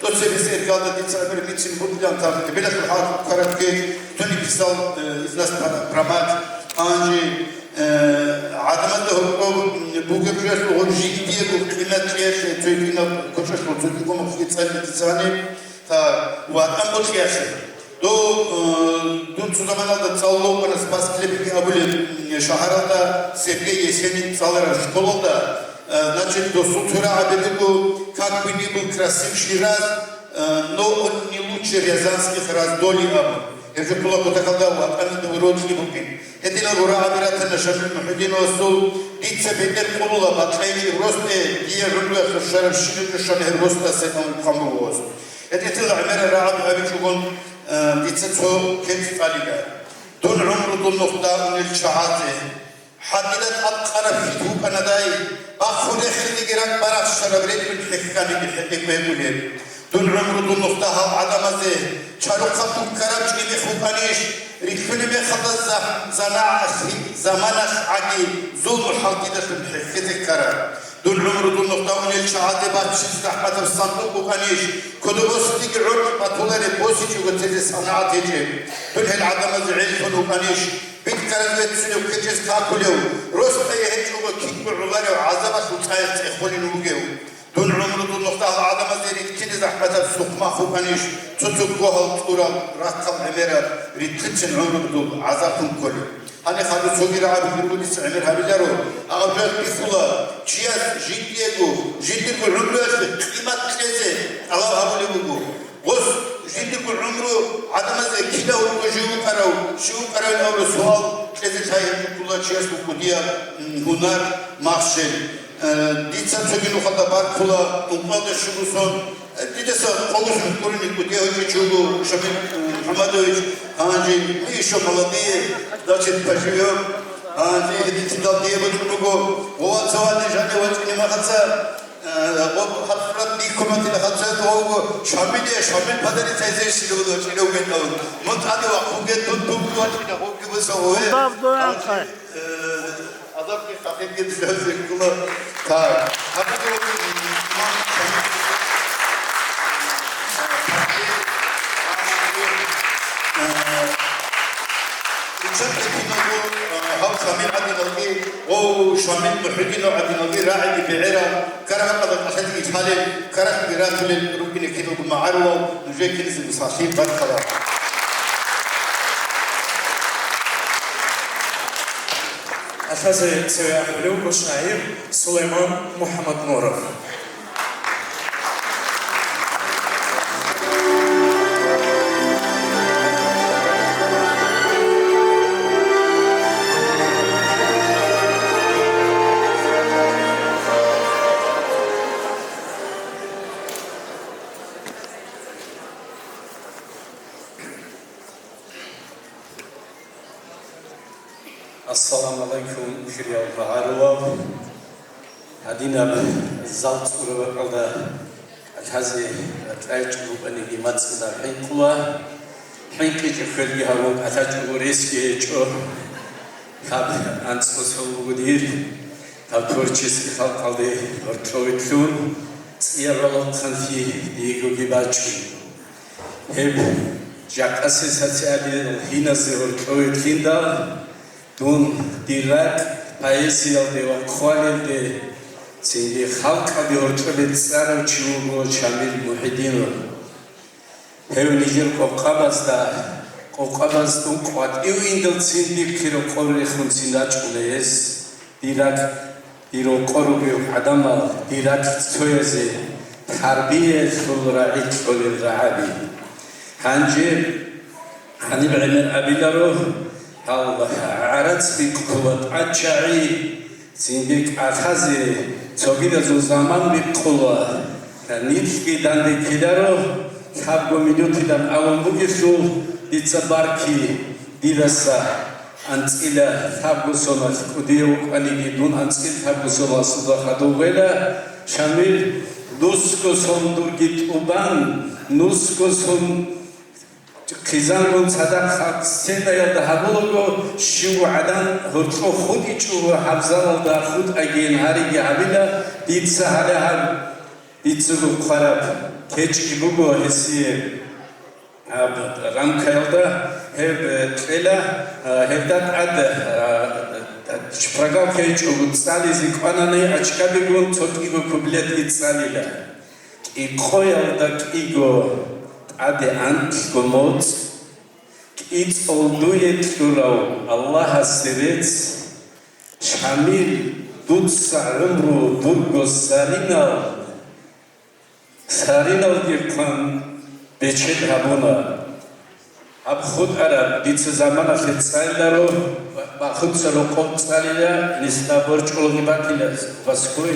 ТӀоцебесеб иргалда дица гӀемер мицин букӀилан тагъ, гьебелалъул хӀакъ ккараб ккеж, цони писал, э, из нас про-, промат, гьанже, э, гӀадамазда гьоркьоб бугеб жоялъул гъоб жиндиего къимат кьеялъе цоги кинаб кочӀолъул цоги гомухъги цӀалги дица гьаниб. Та, ватӀан бокьиялъе. Дов, э, дун цо заманалда цӀалулев вукӀана Спас-Клепиги абулеб, м, шагьаралда Сергей Есенин цӀалараб школалда, э, значит, досул цо рагӀаби буго, «Как бы ни был красив Шираз, э, но он не лучше рязанских раздолий» абун. Гьеб жо ккола кутакалда ватӀаналда уродли букӀин. Гьединал гьурагӀаби ратана Шамил МухӀудиновасул, дица бетӀер къулула бакьайчӀеб росте, дие гӀумруялъул щвараб щибаб жо щвана гьеб росдасан ункъан буго. Гьединлъидал гӀемерал рагӀаби гьабичӀогон, э, дица цо кечӀ цӀалила. Дун гӀумру дун нухда унел чагӀазе. ХӀатӀила тӀадкъараб хьит вукӀанадай, бахъун рехилиги ракӀ барахщараб ретӀун хӀехьаниги хӀетӀе кӀвегӀулеб. Дун гӀумру дун нухда гьал гӀадамазе, чарухъаб дуккараб чӀимихъ вукӀанищ, рихьулеб мехалда за-, занагӀалъ, заманалъ гӀаги зулму хӀалтӀидалъун хӀехьезе ккараб. Дун гӀумру дун нухда унел чагӀазе баччизе захӀматаб сандукъ букӀанищ, кодобосиги гӀоркь батулареб босичӀого тезе санагӀат гьечӀеб. Дун гьел гӀадамазе гӀеллъун вукӀанищ, битӀараз веццунев ккечӀез какулев, росдае гьечӀого кидго гӀоларев гӀазабалъул цӀаялъ цӀехолин вугев. Дун гӀумру дун нухда гьал гӀадамазе рихьине захӀматаб сухъмахъ вукӀанищ, цо-цо гогьал цӀурал рахъал гӀемераб рихьицин гӀумру дун гӀазабун кколеб. Гьаниб хадуб цоги рагӀаби гьурбулица гӀемер гьабиларо, гьаб жоялъ бихьула, чияс жиндиего, жиндирго гӀумруялъе къимат кьезе тӀалаб гьабулеб буго. Гъос жиндирго гӀумру гӀадамазе кида вукӀа жив вукӀарав, щив вукӀаравин абураб суал кьезе лъай гьечӀо ккола чиясул кӀудияб, м, гьунар, махщел. Э, дица цоги нухалда баркула, ункъалда щуго сон, э, дидаса къогосун ккурин кӀудияв гьечӀо чи вуго Шамил, э, МухӀаммадович, гьанже мы ещё молодые, значит, поживём, гьанже гьединлъидал дие бокьун буго, ва вацавани жанив вачӀине махаца, Э, гъоб хатӀурат бихьунатила хатӀурат вавго Шамиле, Шамил подарить гьайзе щилавуда чӀилев гьетӀав. Мун тӀаде вахъуге, дун дугу вачӀина, гъобги буса гъове. Дав доянхъай. Э, азабги хахеги дилазе ккула. Так. Гьабизе вуго имам Шамил. Э, Иччатда киналго, а, гьав Шамил гӀадиналги, о, Шамил МухӀудинов гӀадиналги рагӀиги бегӀерал, карагьатӀалда кӀалъадеги лъалел, карагьги ратулел рукӀине киналго магӀарулал нужее киназего сахлъи баркала. Лъазе цеве ахӀулев вуго шагьир Сулайман МухӀаммаднуров. Ассаламу гӀалайкум, хириял магӀарулал! Гьадинаб зал цӀураб бакӀалда лъазе кьечӀеб букӀаниги мацӀалда хӀинкъула. ХӀинкъичӀеб кверги гьабун, кӀалъачӀого ресги гьечӀо. Гьаб анцӀго сон буго дир, гьаб творческий халкъалде гьоркьове лъун, цӀияб гӀолохъанлъи диегоги бачӀун. Гьеб жакъасеб социальный гьиназде гьоркьове лъиндал, дун дир ракӀ поэзиялде ва хъвалелде, цинги халкъалде гьоркьобе цӀарав чи вуго Шамил МухӀидинов. Гьев нижер къокъабазда, къокъабаз дун къватӀив индал цин дихъе рокъор рехунцин рачӀуна гьес, дир ракӀ, дир рокъор ругев гӀадамал дир ракӀ цоязе тарбиялъул рагӀи кьолел рагӀаби. Гьанже гьаниб гӀемер абиларо, гьал гӀарац бикъула тӀачагӀи, цинги кӀалъазе цогидазул заман бикъула, нилъги данде ккеларо, лъабго минутилан абун бугелъул, дица барки дидаса анцӀила лъабго соналъ кӀудияв вукӀаниги, дун анцӀила лъабго соналъ суда хадув гъела, Шамил, нусго сон дурги тӀубан, нусго сон хъизангун цадахъ сценаялда гьабулаго, щивго гӀадан гьоркьов хутӀичӀого гьаб залалда хутӀагийин гьариги гьабила, дица гьале гьаб, дицаго хъвараб кечӀги буго гьесие. Гьаб рамкаялда гьеб кьела, гьелда тӀад, а, шпаргалка гьечӀого цӀализе кӀванани, очкабигун цо кӀиго куплетги цӀалила. КӀикъоялда кӀиго, тӀаде анкьго моцӀ, кӀицӀул дуе кьурав Аллагьасе рецц, Шамил, дуца гӀумру дурго саринал, сариналги хъван бечед гьабуна. Гьаб хутӀараб дица заманалъе цӀалиларо, бахуца рокъоб цӀалила, нилъ борчӀулги батила, васкуй.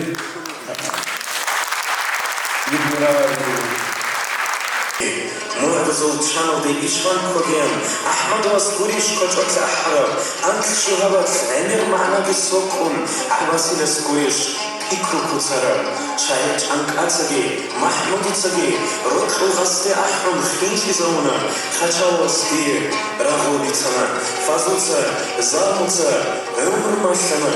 МугӀдазул чаналде ишгъан ккогиян, АхӀмадовас гурищ кочӀолъа ахӀараб, анкь щугьабалъ гӀемер магӀнаги сокун, ГӀаббасилас гурищ пикру куцараб. Шагьир ЧӀанкӀацаги МахӀмудицаги рокьул гъасде ахӀун хинлъизавуна хъачагъас дие рагъул бицана. Фазлуца, Залмуца гӀумру малъана,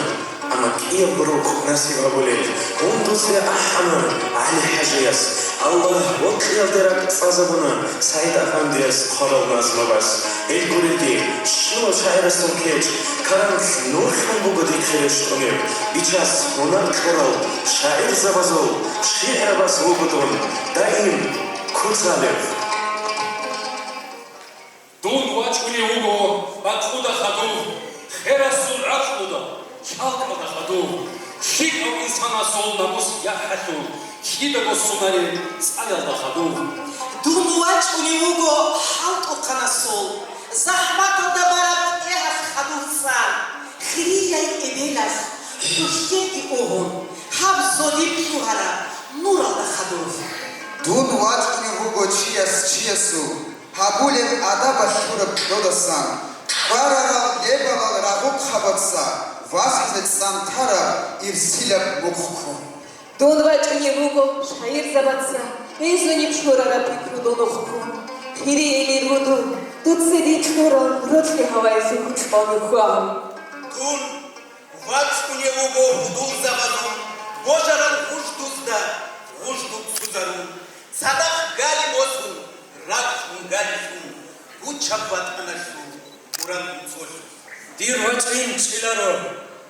амма кӀиябго рукъ насиб гьабулел гьундузде ахӀана ГӀали-хӀажияс. Аллагь, бокьиялде ракӀ цӀазабуна СагӀид-афандияс хъварал назмабаз. Гьел гурелги, щивав шагӀирасул кечӀ, каранлъ нурлъун буго дихъе рещтӀунеб. Бичас гьунар кьурал шагӀирзабазул шигӀрабаз вуго дун даим куцалев. Дун вачӀунев вуго бакъуда хадув, херасул гӀакълуда, лъалкӀалда хадув, лъикӀав инсанасул намус яхӀалъул, кидаго сунареб цӀаялда хадув. Дун вачӀунев вуго хӀалтӀухъанасул, захӀматалда бараб тӀегьалъ хадув цӀар, хирияй эбелалъ хӀухьеги угъун, гьаб зодиб лъугьараб нуралда хадув. Дун вачӀунев вуго чияс чиясул, гьабулеб адабалъ гьураб кьодасан, ккарарал лебалал рагъухъабаца васизе цӀан тараб ирсилаб мухъ ккун. Дун вачӀунев вуго шагьирзабаца гӀезуниб щурараб пикру дун ухъун. Хирияй руду, дуца дихъ дурал рокьи гьаваялъул гьучӀбал нухьал. Дун вачӀунев вуго гьудулзабазул божарал гъуждузда гъуждуд цӀузарун, цадахъ гали босун, ракӀ гьунгали лъун, гучаб ватӀаналъул уран цолъ. Дир вачӀин чӀиларо,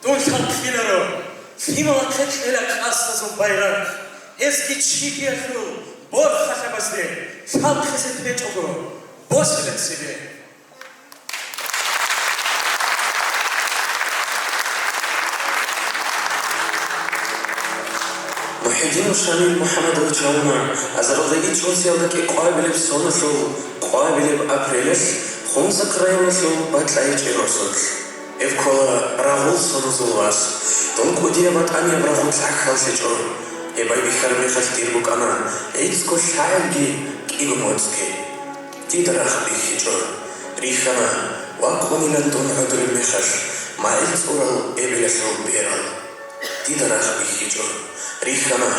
дун лъалхъиларо, лъималахъе кьела къасдазул байрахъ, гьезги чигиялъул борхалъабазде лъалхъизе течӀого, босила цебе. МухӀидинов Шамил МухӀамадович гьавуна азаралдаги чӀурсиялда кӀикъвабилеб соналъул къвабилеб апрелалъ Хунзахъ районалъул Бакьайчи росулъ. Гьев ккола рагъул соназул вас. Дун кӀудияб батӀанияб рагъул цӀакъ хьаллъичӀо. Гьеб байбихьараб мехалъ дир букӀана гӀицӀго лъагӀелги кӀиго моцӀги. Дида рагъ бихьичӀо. Рихьана вакъунилан дун гӀодулеб мехалъ магӀил цӀурал эбелалъул берал. Дида рагъ бихьичӀо. Рихьана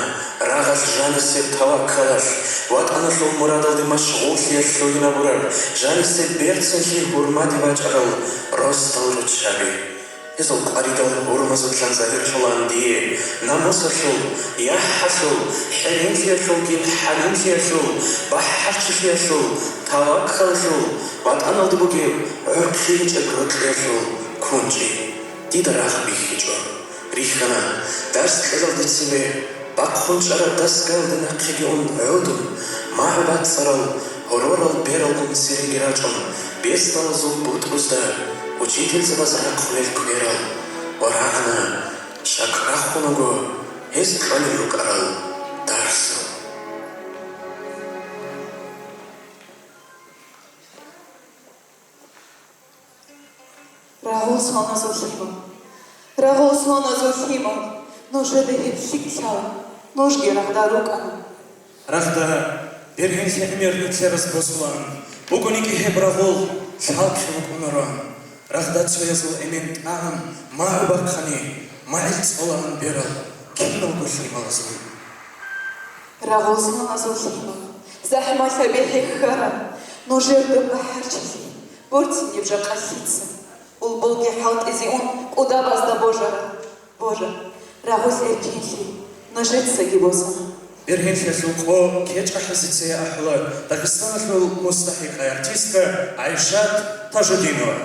рагъалъ жанисеб таваккалалъ, ватӀаналъул мурадалде машгъуллъиялъ лъугьинабураб, жанисеб берцинлъи гьурмаде бачӀарал росдал руччаби. Гьезул къваридал гьурмазулъан загьирлъулаан дие намусалъул, яхӀалъул, хӀеренлъиялъулгин хӀалимлъиялъул, бахӀарчилъиялъул, таваккалалъул, ватӀаналде бугеб гӀурхъи гьечӀеб рокьиялъул кунчӀи. Дида рагъ бихьичӀо. Рихьана дарс кьезалде цебе бахъун чӀараб дасгаялде нахъеги ун гӀодун, магӀу бацӀцӀарал гьорорал бералгун цереги рачӀун, бесдалазул бутӀрузда учительзабаз рахъулел кверал ва рагӀана чӀакъ рахун руго гьез кьолел рукӀарал дарсал. Рагъул соназул лъимал, рагъул соназул лъимал, нужеда гьеб лъикӀ лъала, нужги рагъда рукӀана. Рагъда бергьенлъи гӀемер нилъерас босулаан, бугониги гьеб рагъул лъалхъи букӀунароан. Рагъда цоязул эмен тӀагӀан магӀу бахъани, магӀил цӀолаан берал киналго лъималазул. Рагъул соназул лъимал, захӀмалъа бехӀи хьараб, нужер дун бахӀарчилъи, борцинеб жакъа лъица, улбулги хӀалтӀизе ун кӀудабазда божара, божа, рагъул эркенлъи нужецаги босана. Бергьенлъиялъул къо кечӀахъазе цее ахӀула Дагъистаналъул мустахӀикъа артистка ГӀайшат Тажудинова.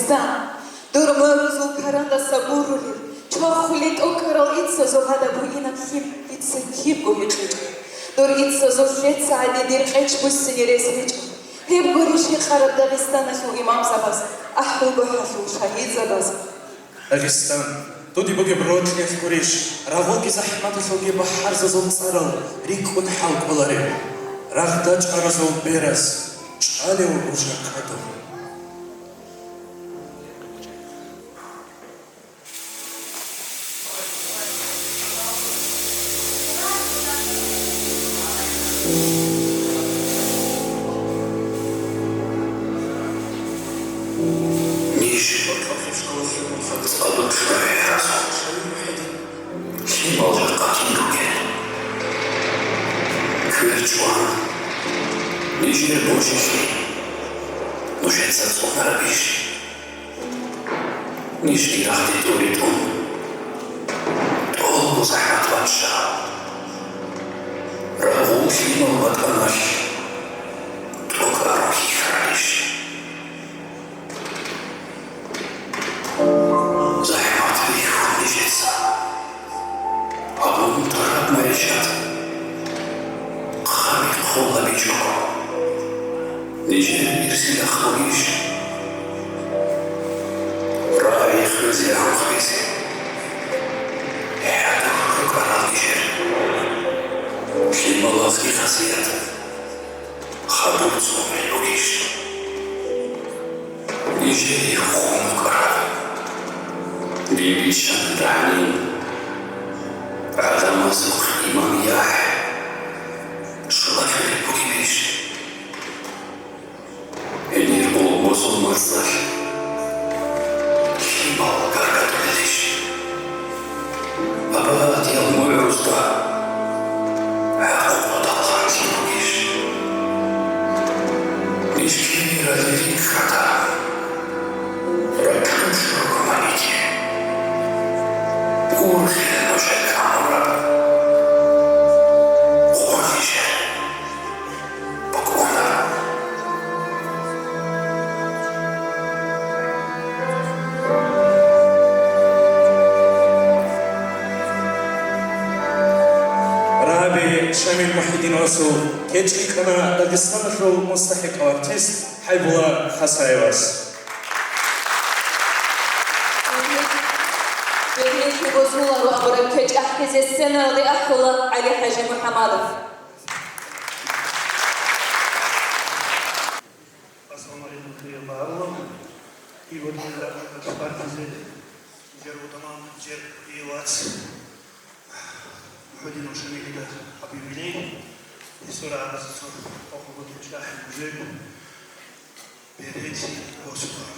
Дур морузул карандаса гурулел, чорхулел тӀокӀарал иццазул гьадаб буинаб лъим дица кибго гьикъичӀо. Дур иццазул лъеца гьадин дир къеч буссине рес гьечӀо. Гьеб гурищ гьикъараб Дагъистаналъул имамзабаз, АхӀулгохӀалъул шагьидзабаз? Дагъистан, дуда бугеб рокьи гурищ, рагъулги захӀматалъулги бахӀарзазул цӀарал рикӀкӀун хӀал кӀолареб, рагъда чӀаразул бераз чӀалев ружа кадуб. Ниж цӀалулъ лъимал жакъа кин ругел. Квер чӀван, нижер божилъи нужеца цӀунарабищ? Ниж ирахъде тӀури тӀун, тӀолго захӀмат бачча. Рагъул лъимал ватӀаналъ тӀокӀарун хьихьарабищ? ЗахӀмат бихьун нижеца гьабун тараб маричӀад хъами хъулабичӀого, нижер ирсилахъ бугищ? Рагъи хвезе, гьанкъ безе, хӀадур рукӀарал нижер лъималазги хасият хадуб цӀуне бугищ? Нижее хун вукӀараб дин биччан дагьнин, гӀадамазухъ иман яхӀ щула кколеб бугебищ? Гьенир къулбозул мацӀалъ лъимал гаргадулелищ? Абадиял мугӀрузда гӀакъуба далгъанлъи бугищ? Ниж ккеларали рикӀкӀада, ракьулъ руго маниги. Ургъила нужер камураб къо нижер. Рагьаби Шамил МухӀидиновасул кечӀ кьана Дагъистаналъул мустахӀикъав артист ХӀайбулла Хасаевас. Бегьенлъи босуларо абураб кечӀ ахӀизе сценаялде ахӀула ГӀали-ХӀажи МухӀамадов. Ассаламу гӀалайкум, хириял багьарулал. И вот нижер рахъалда партизе, нижер ватанал, нижер вац МухӀидинов Шамилида гьаб юбилей. Гьесул рагӀабазда цо къокъ бугеб чӀахӀи нужер. Беренси босуларо.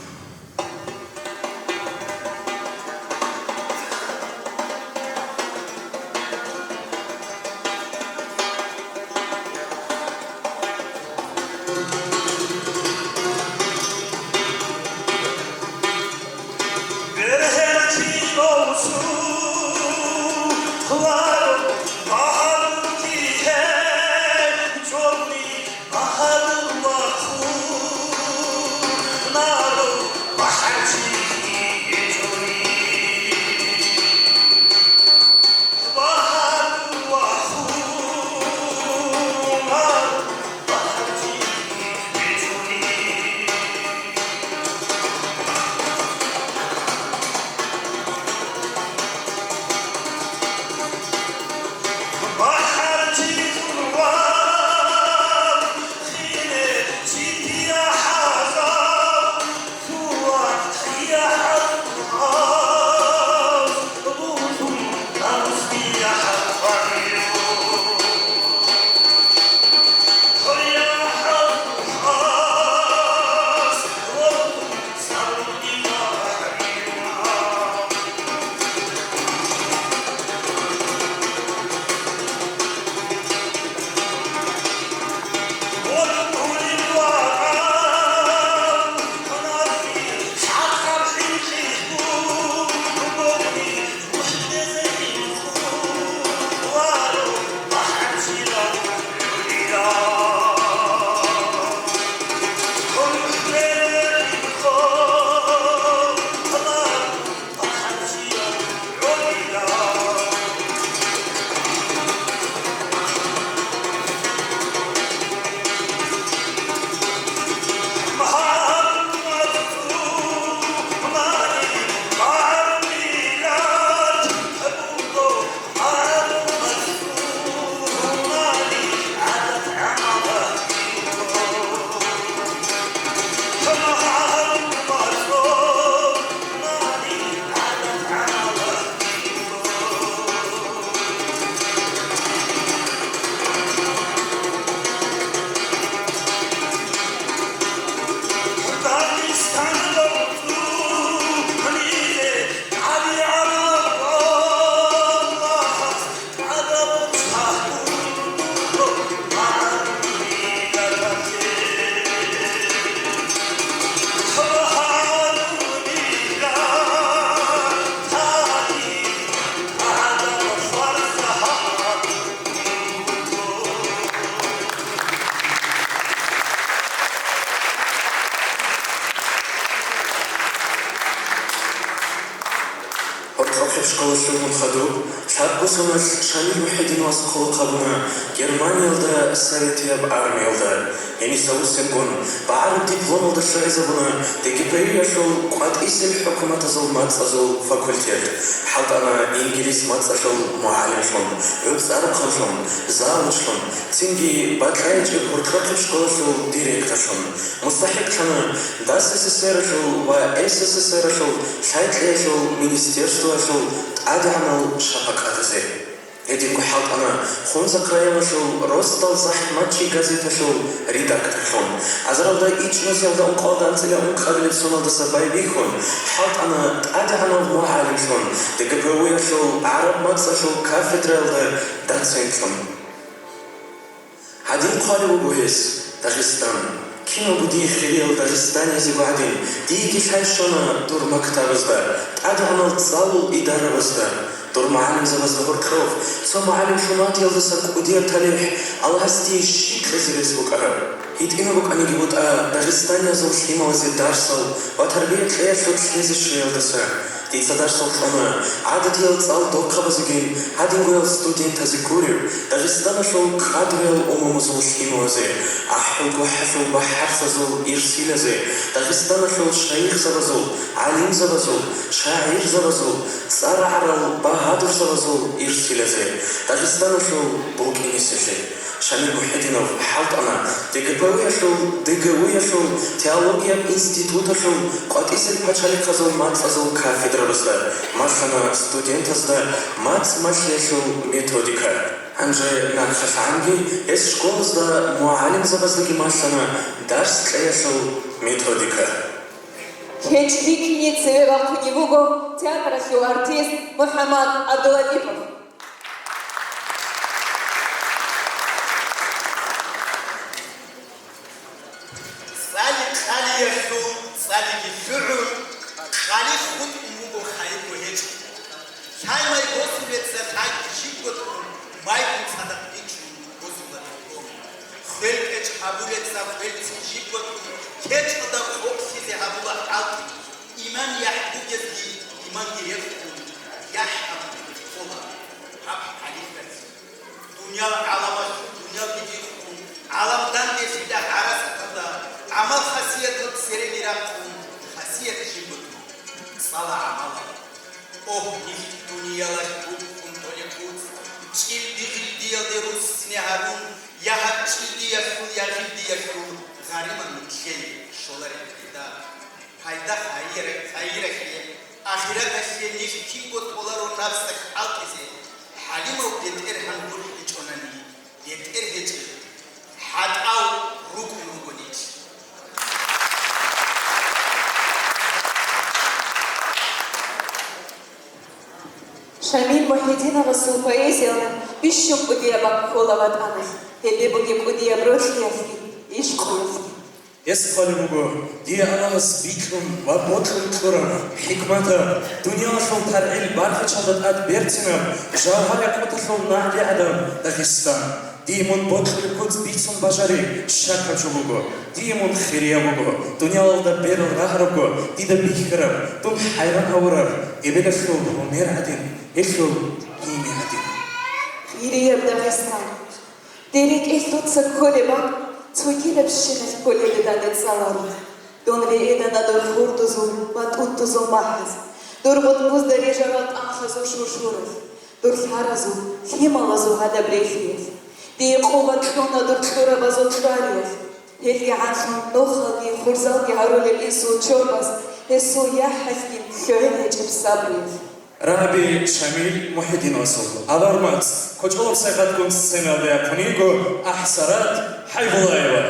Хъалхъеб школалъул мун хадуб, лъабго соналъ Шамил МухӀидиновас хъулухъ гьабуна Германиялда советияб армиялда. Гьениса вуссингун, багӀараб дипломалда лъугӀизабуна ДГПУ-ялъул къватӀисел хӀукуматазул мацӀазул факультет. ХӀалтӀана инглис мацӀалъул мугӀалимлъун, гӀуцӀарухъанлъун, завучлъун, цинги бакьайчӀеб гьоркьохъеб школалъул директорлъун. МустахӀикълъана ДАССР-алъул ва СССР-алъул лъай кьеялъул министерствоялъул тӀадегӀанал шапакъатазе. Гьединго хӀалтӀана Хунзахъ районалъул Росдал захӀмачи газеталъул редакторлъун. Азаралда ичӀнусиялда ункъоялда анцӀила ункъабилеб соналдаса байбихьун, хӀалтӀана тӀадегӀанав мугӀалимлъун, ДГПУ-ялъул гӀараб мацӀалъул кафедраялда доцентлъун. Гьадин хъвалев вуго гьес: «Дагъистан, киналго дие хириял дагъистаниязего гӀадин, диеги лъай щвана дур мактабазда, тӀадегӀанал цӀалул идарабазда, дур мугӀалимзабазда гьоркьоб, цо мугӀалим лъуматиялдаса кӀудияб талихӀ Аллагьас дие щиб кьезе рес букӀараб? ГьитӀинаб букӀаниги бутӀа дагъистаниязул лъималазе дарсал ва тарбия кьеялъул лъезе щвеялдаса». Дица дарсал кьуна гӀадатиял цӀал дохъабазеги, гьадингоял студентазе гуреб, Дагъистаналъул къадруял умумузул лъималазе, АхӀулгохӀалъул бахӀарзазул ирсилазе, Дагъистаналъул шайихзабазул, гӀалимзабазул, шагӀирзабазул, цӀар гӀарал багьадурзабазул ирсилазе, Дагъистаналъул букӀинесеблъи. Шамил МухӀидинов хӀалтӀана ДГПУ-ялъул, ДГУ-ялъул теологияб институталъул къватӀисел пачалихъазул мацӀазул кафедрабазда, малъана студентазда мацӀ малъиялъул методика. Гьанже нахъалъагӀанги гьес школазда мугӀалимзабаздаги малъана дарс кьеялъул методика. КечӀ бикине цеве вахъунев вуго театралъул артист МухӀаммад ГӀабдулатӀипов. ЦӀали къалиялъул цӀалиги лъугӀун, къали хутӀун вуго хайирго гьечӀо. Лъай-май босулеца лъайги жибго тун, майгун цадахъ бичун босула духъун. Хвел-кьечӀ гьабулеца хвелцин жибго тун, кечӀалда хъоклъизе гьабула хӀалтӀи. Иман яхӀ бугезги иманги рехун, яхӀ абун ккола гьаб хӀалихьазе. Дуниял гӀаламалъул дуниял бигихъун, гӀалам данделъила гӀарасаталда, гӀамал-хасиятал церени рахъун, хасият жибго тун, цӀала гӀамалал. Огь, нилъ дуниялалъ букӀун толеб буц, чӀил бигъил диялде руссине гьарун, я гьаб чӀил диялъул, я гъил диялъул, гъариман нилъее щолареб пайда. Пайда хайира-, хайиралъе, ахираталъе нилъ кинго толаро напсалъ хӀалтӀизе, хӀалимав бетӀергьан гурхӀичӀонани, бетӀер гьечӀеб хӀатӀал рукӀун руго нилъ. Шамил МухӀидиновасул поэзиялда бищун кӀудияб бакӀ ккола ватӀаналъ, гьеле бугеб кӀудияб ролъиялъги, ишкъуялъги. Гьес хъвалеб буго: «Дие Аллагьас бикьун ва бокьун кьураб хӀикматаб, дуниялалъул таргӀил бархӀичалда тӀад берцинаб, жавгьар-якъуталъул нагӀли гӀадаб Дагъистан. Дие мун бокьулеб куц бицун бажари щакаб жо буго. Дие мун хирияб буго, дуниялалда берал рагьарабго, дида бихьараб, дун хӀайран гьавураб, эбелалъул гьумер гӀадин, гьелъул гьими гӀадин». Хирияб Дагъистан. Дир рекӀелъ дуца кколеб бакӀ цогидабщиналъ кколеб бакӀалде цӀаларо. Дун вегӀедана дур хурдузул ва тӀутӀузул махӀаз, дур гъутӀбузда рижарал тӀамхазул шуршуралъ, дур лъаразул, лъималазул гьадаб релълъиялъ. Дие къуват кьуна дур кьурабазул кьариялъ. ГьелгӀанлъун нухалги хурзалги гьарулел инсул чорбаз гьесул яхӀалъги лъугӀин гьечӀеб сабруялъ. Рагьаби Шамил МухӀидиновасул «Авар мацӀ» кочӀолаб сайгъатгун сценалде яхъун йиго АхӀсарат ХӀайбуллаева.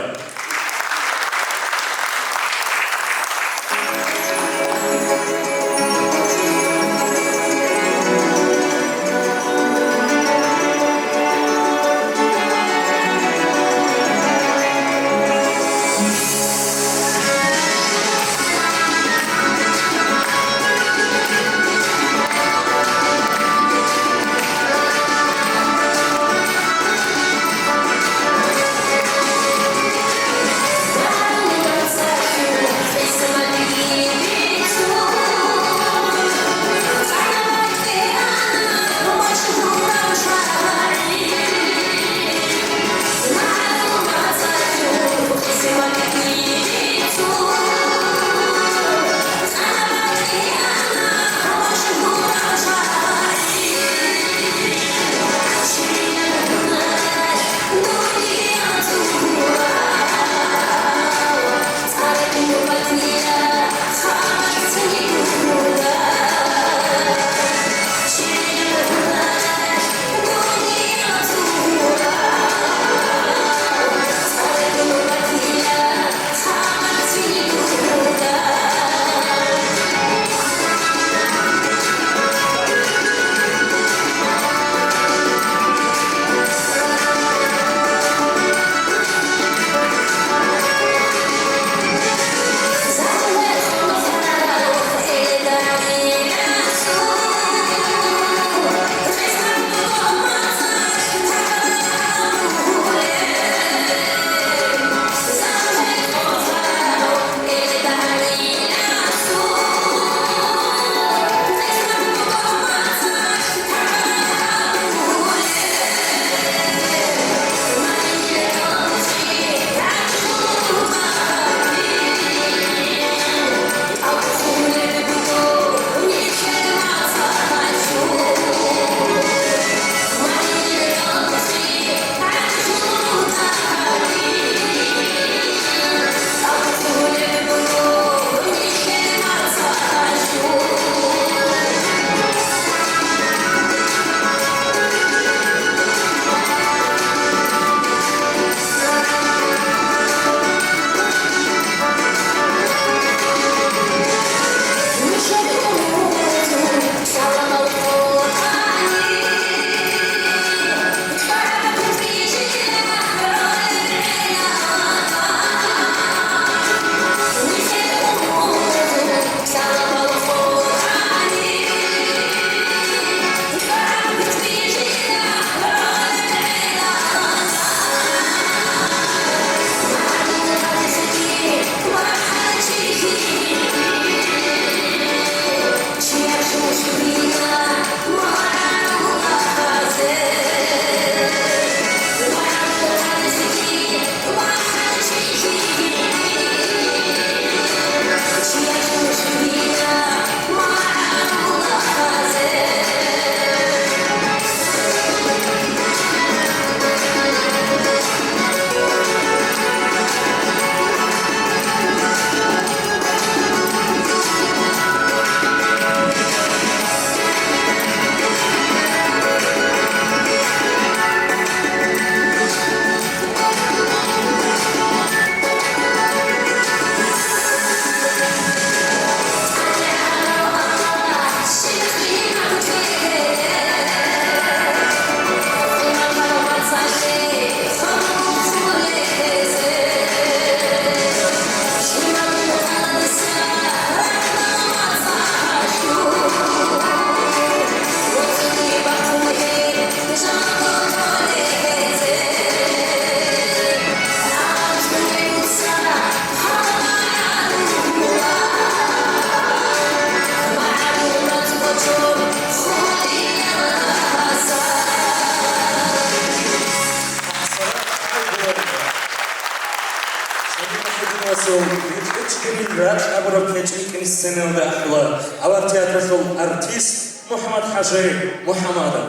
Гьединасул «БетӀерчӀерил ракь» абураб кечӀ рикӀкӀине сценаялда ахӀула авар театралъул артист МухӀаммад-ХӀажи МухӀаммадов.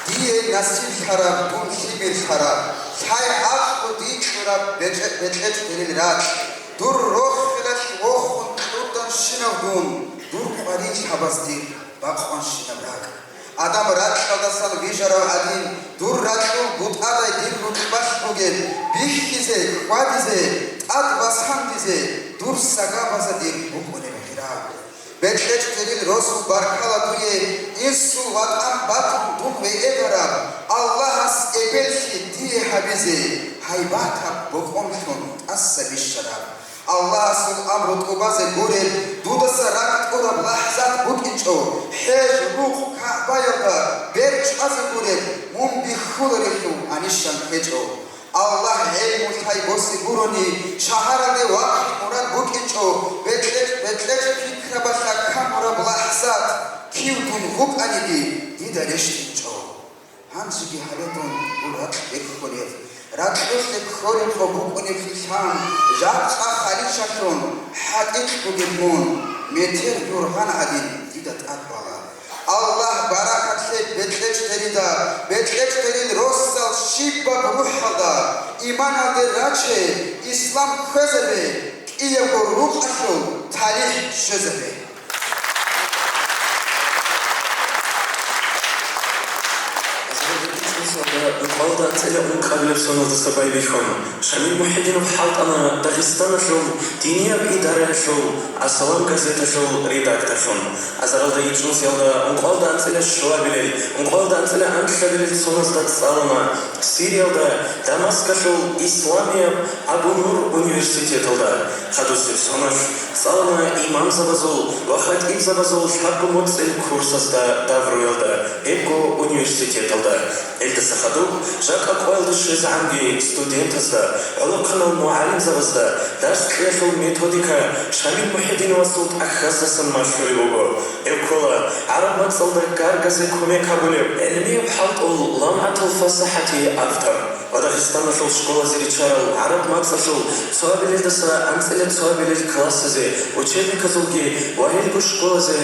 Дие насиблъараб, дун лъимерлъараб, лъай гӀакълу дикьураб бечӀе-, бетӀерчӀерил ракь, дур рохелалъ вохун кьурданщинав дун, дур къварилъабаз дир бакъванщинаб ракь. Адам ракьалдасан вижарав гӀадин, дур ракьул бутӀадай дир рукьбалъ бугеб, бихьизе, хьвадизе, тӀад басандизе, дур сагабазда дир букӀунеб хираб. БетӀерчӀерил росу баркала дуе, инсул ватӀан батун дун вегӀедараб, Аллагьас эбеллъи дие гьабизе, гьайбатаб бокӀонлъун тӀаса бищараб. Аллагьасул амру тӀубазе гуреб, дудаса ракӀ тӀураб лахӀзат букӀинчӀо, хӀеж, рукъ, КагӀбаялда бер чӀвазе гуреб, мун бихьуларелъул гьанищан кьечӀо. Аллагь гӀелму лъай босе гурони, шагьаралде вахъи мурад букӀинчӀо, бетӀер-, бетӀерчӀ пикрабалъа камураб лахӀзат, кив дун вукӀаниги, дида рещтӀинчӀо. Гьанжеги гьаре дун дур ракь беккунеб, ракьулъе кколеб къо букӀунеблъилъан, жакъа хваличалъун хӀатӀикь бугеб мун, метер юргъан гӀадин дида тӀад бала. Аллагь баракат лъе бетӀерчӀерида, бетӀерчӀерил росал щибаб рухӀалда, иманалде раче, ислам хвезабе, кӀиябго рукъалъул талихӀ щвезабе. Азарилда ицӀнусалда ункъоялда анцӀила ункъабилеб соналдаса байбихьун, Шамил МухӀидинов хӀалтӀана Дагъистаналъул динияб идараялъул «Асалам» газеталъул редакторлъун. Азарилда ицӀнусиялда ункъоялда анцӀила щуабилел, ункъоялда анцӀила анлъабилел соназда цӀалуна Сириялда Дамаскалъул Исламияб Абу Нур университеталда. Хадусеб соналъ цӀалуна имамзабазул ва хатӀибзабазул лъабго моцӀил курсазда давруялда, гьебго университеталда. Гьелдаса хадуб жакъа къоялде щвезегӀанги студентазда, гӀолохъанал мугӀалимзабазда дарс кьеялъул методика Шамил МухӀидиновасул тӀахьаздасан малъулеб буго. Гьев ккола гӀараб мацӀалда гаргазе кумек гьабулев, гӀелмияб хӀалтӀул ламгӀатул фасахӀатияв автор ва Дагъистаналъул школазе риччарал гӀараб мацӀалъул цоабилелдаса анцӀила цоабилел классазе учебниказулги ва гьелго школазе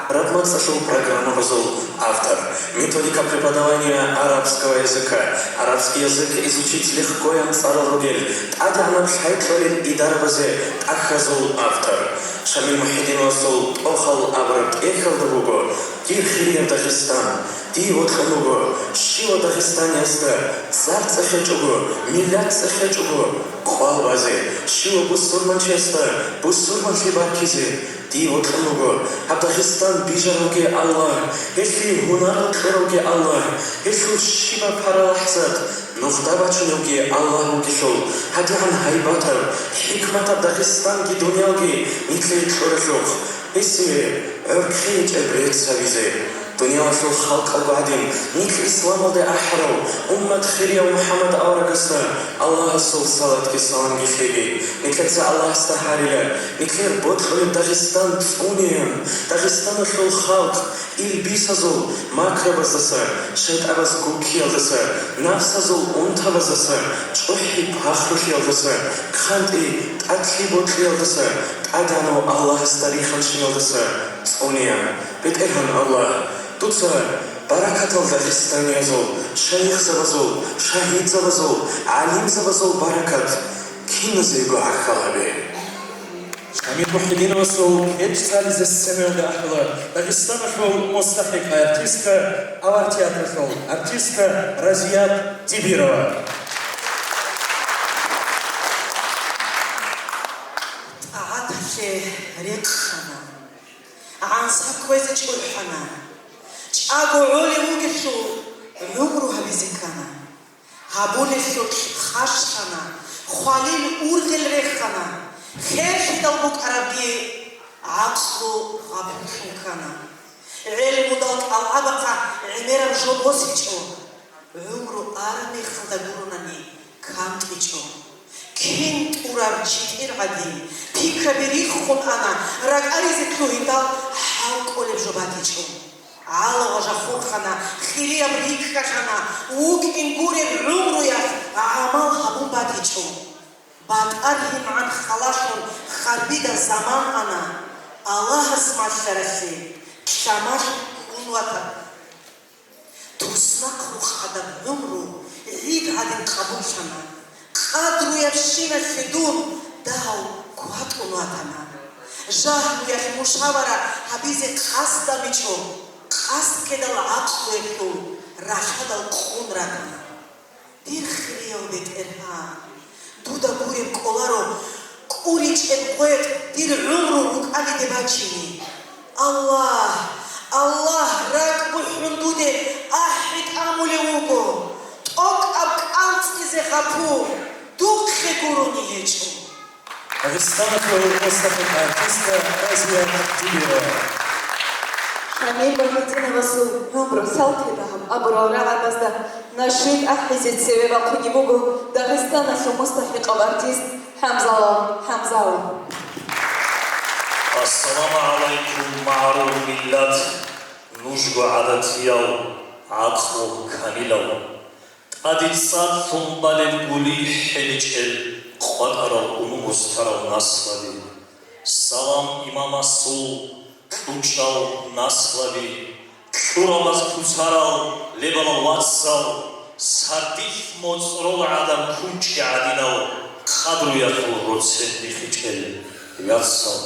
гӀараб мацӀалъул программабазул автор. «Методика преподавания арабского языка», «Арабский язык изучить легко» ян цӀарал ругел, тӀадегӀанаб лъай кьолел идарабазе тӀахьазул автор. Шамил МухӀидиновасул тӀохал абураб тӀехьалда буго: «Дир хирияв Дагъистан, дие бокьун буго щивав дагъистаниясда цӀар цӀехечӀого, миллат цӀехечӀого кӀвал базе, щивав бусурманчиясда бусурманлъи баркизе. Дие бокьун буго гьаб Дагъистан бижаралги Аллагь, гьелъие гьунарал кьуралги Аллагь, гьелъул щибаб паралахӀзат нухда бачуневги Аллагь вугелъул, гьадигӀан гьайбатаб, хӀикматаб Дагъистанги дуниялги нилъее кьурелъухъ, гьесие гӀорхъинчӀеб рецц гьабизе». Дуниялалъул халкъалго гӀадин, нилъ исламалде ахӀарав, уммат хирияв МухӀаммад аварагасда Аллагьасул салатги саламги лъеги. Нилъеца Аллагьасда гьарила, нилъер бокьулеб Дагъистан цӀунеян, Дагъистаналъул халкъ илбисазул макрабаздаса, шайтӀабаз гуккиялдаса, нафсазул унтабаздаса, чӀухӀи пахрулъиялдаса, хъантӀи тӀадлъи бокьиялдаса, тӀадегӀанав Аллагьасда риханщиналдаса цӀунеян. БетӀергьан Аллагь, дуца баракатал дагъистаниязул, шайихзабазул, шагьидзабазул, гӀалимзабазул баракат киназего гӀахьал гьабе. Шамил МухӀидиновасул кечӀ цӀализе сценаялда ахӀула Дагъистаналъул мустахӀикъа артистка, авар театралъул артистка Разият Дибирова. ТӀагӀаталъе рехъана, гӀанса кквезе чӀухӀана, чӀаго гӀолев вугелъул гӀумру гьабизе ккана. Гьабулелъулъ хъащана, хвалил ургъел рехана, херлъидал букӀарабги гӀакълу гъабуллъун ккана. ГӀелмудал тӀалабахъа гӀемераб жо босичӀо, гӀумру араб мехалда гуронани кантӀичӀо. Кин тӀураб читӀир гӀадин, пикраби риххун ана, ракӀаризе лъугьиндал хӀал кӀолеб жо батичӀо. ГӀалагъа жахурхъана, хирияб рикӀкӀалъана, вукӀин гуреб гӀумруялъ гӀамал гьабун батичӀо. БатӀар гьимгӀан халалъун хадуб заман ана, Аллагьас малъаралъе, кьамалъ ккун ватана. Туснахъ рухъ гӀадаб гӀумру гӀид гӀадин къабуллъана. Къадруябщиналъе дун дагьав кватӀун ватана. Жагьлуялъ мушавара гьабизе къасд гьабичӀо, къасд ккедал гӀакълуялъул рахьадал къун ратана. Дир хирияв БетӀергьан, дуда гуреб кӀоларо кӀуричӀеб къветӀ дир гӀумру рукӀалиде бачине. Аллагь, Аллагь, ракӀ бухӀун дуде ахӀи тӀамулев вуго, тӀокӀаб кӀанцӀизе гъапу духъе гурони гьечӀо. Дагъистаналъул мустахӀикъ артистка Азия Дибирова. Шамил Багьудиновасул гӀумру лъалхъи дагьаб абурал рагӀабазда нашид ахӀизе цеве бахъунеб буго Дагъистаналъул мустахӀикъав артист ХӀамзалал ХӀамзаев. Ассаламу гӀалайкум, магӀарул миллат, нужго гӀадатиял, гӀакълу камилал. ТӀаде цӀар лъун балеб гули хӀеничӀел къватӀарал унумустарал наслаби. Салам имамасул кьучӀал наслаби, кьурабаз куцарал лебалал вацал, сардилъ моцӀрол гӀадан кунчӀи гӀадинал къадруялъул роцен бихьичӀел яцал.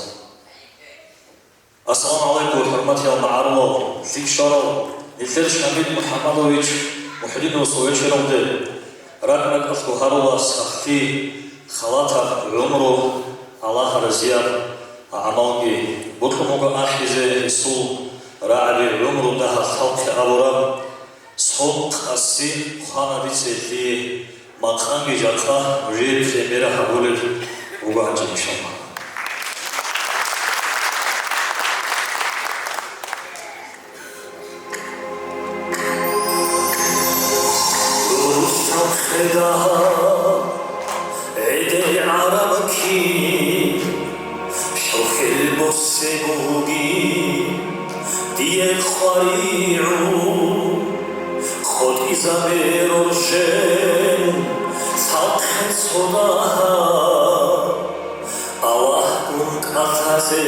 Ассаламу гӀалайкум, хӀурматиял магӀарулал, лъикӀ щварал, нилъер Шамил МухӀаммадович МухӀдинов цо вечералде ракӀ-ракӀалъго гьарула сахлъи, халатаб гӀумру, Аллагь разияб гӀамалги. Бокьун буго ахӀизе гьесул рагӀаби гӀумру дагьаб лъалхъи абураб. Цо къаси хвана дица гьелъие, макъамги жакъа нужее премьера гьабулеб буго гьанже, иншаллагь. Русал хъеда гӀедегӀараб кин, щухӀел босе бугин, дие къваригӀун, къотӀизабе роржен цалхъе цо дагьа. Аллагьгун кӀалъазе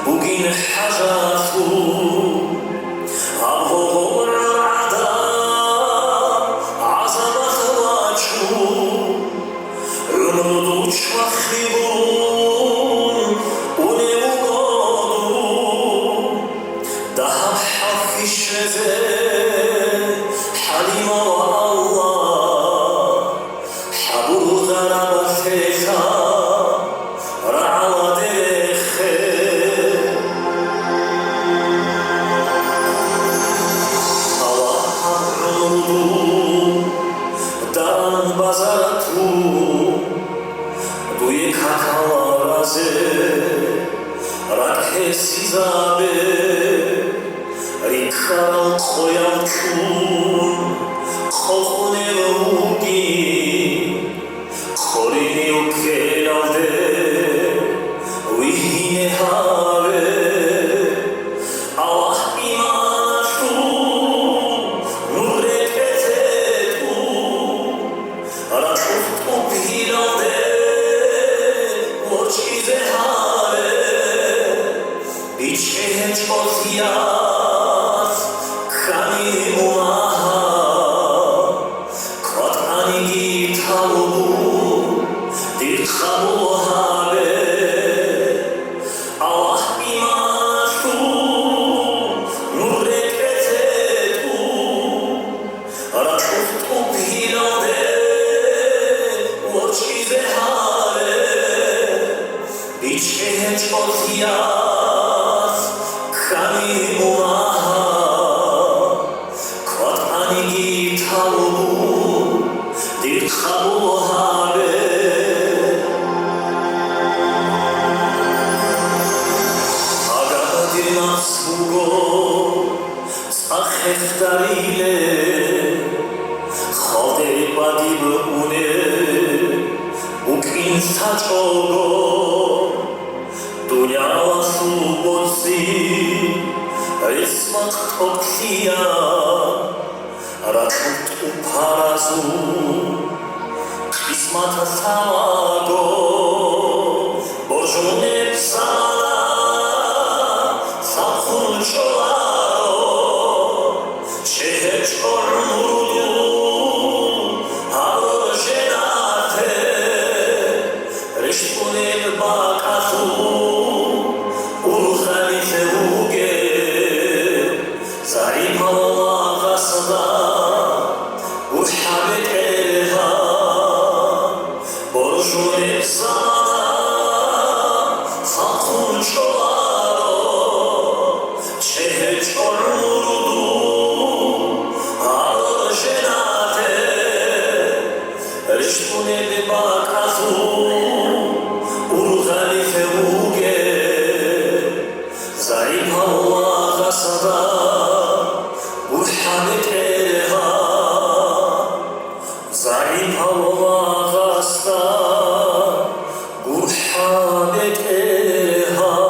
бугин хӀажалъул, гьаб гъогъоргӀал гӀадаб гӀазабалъ вачун, гӀумру дуч вахъигун унев вуго дун. Дагьаб хӀалхьи щвезе, ХӀалима ва Аллагь, хӀабургъараб лъелъа рагӀаладе рехе. Аллагьаб гӀумру дун даран базаратун, дуе какал разе ракӀ гьесизабе. Риккарал къоял чӀун къокъунев вугин, хъоринив ккелалде вигьине гьаве. Аллагь иманалъул нур рекӀелъе тӀун, ракьулъ тӀубилалде ворчӀизе гьаве. БичӀчӀи гьечӀо лъиялъ камил мунагьал, КъватӀаниги тавбу дир къабул гьабе. Аллагь иманалъул нур рекӀелъе тӀун, ракьулъ тӀубилалде ворчӀизе гьаве. БичӀчӀи гьечӀо лъиялъ камил мунагьал, КъватӀаниги тавбу дир къабул гьабе. Агар дир напс буго цӀа хехдариле, халде бадиб унеб букӀин сачӀого. Дуниялалъул боцӀи гӀис Къокълъия ракьулъ тӀупаразул къисмат лъалаго, боржунеб замана лъабхъун чӀоларо, чӀехӀе чӀор мурудул гьаб женате. РещтӀунел бакӀалъул ургъалилъе вугев, загӀипал лагъасда гурхӀа бетӀергьан, боржунеб замана лъабхъун чӀоларо, чӀехӀе чӀор мурудул гьаб женате. РещтӀунел бакӀалъул ургъалилъе вугев, загӀипал лагъасда гурхӀа бетӀергьан, загӀипал лагъасда гурхӀа бетӀергьан.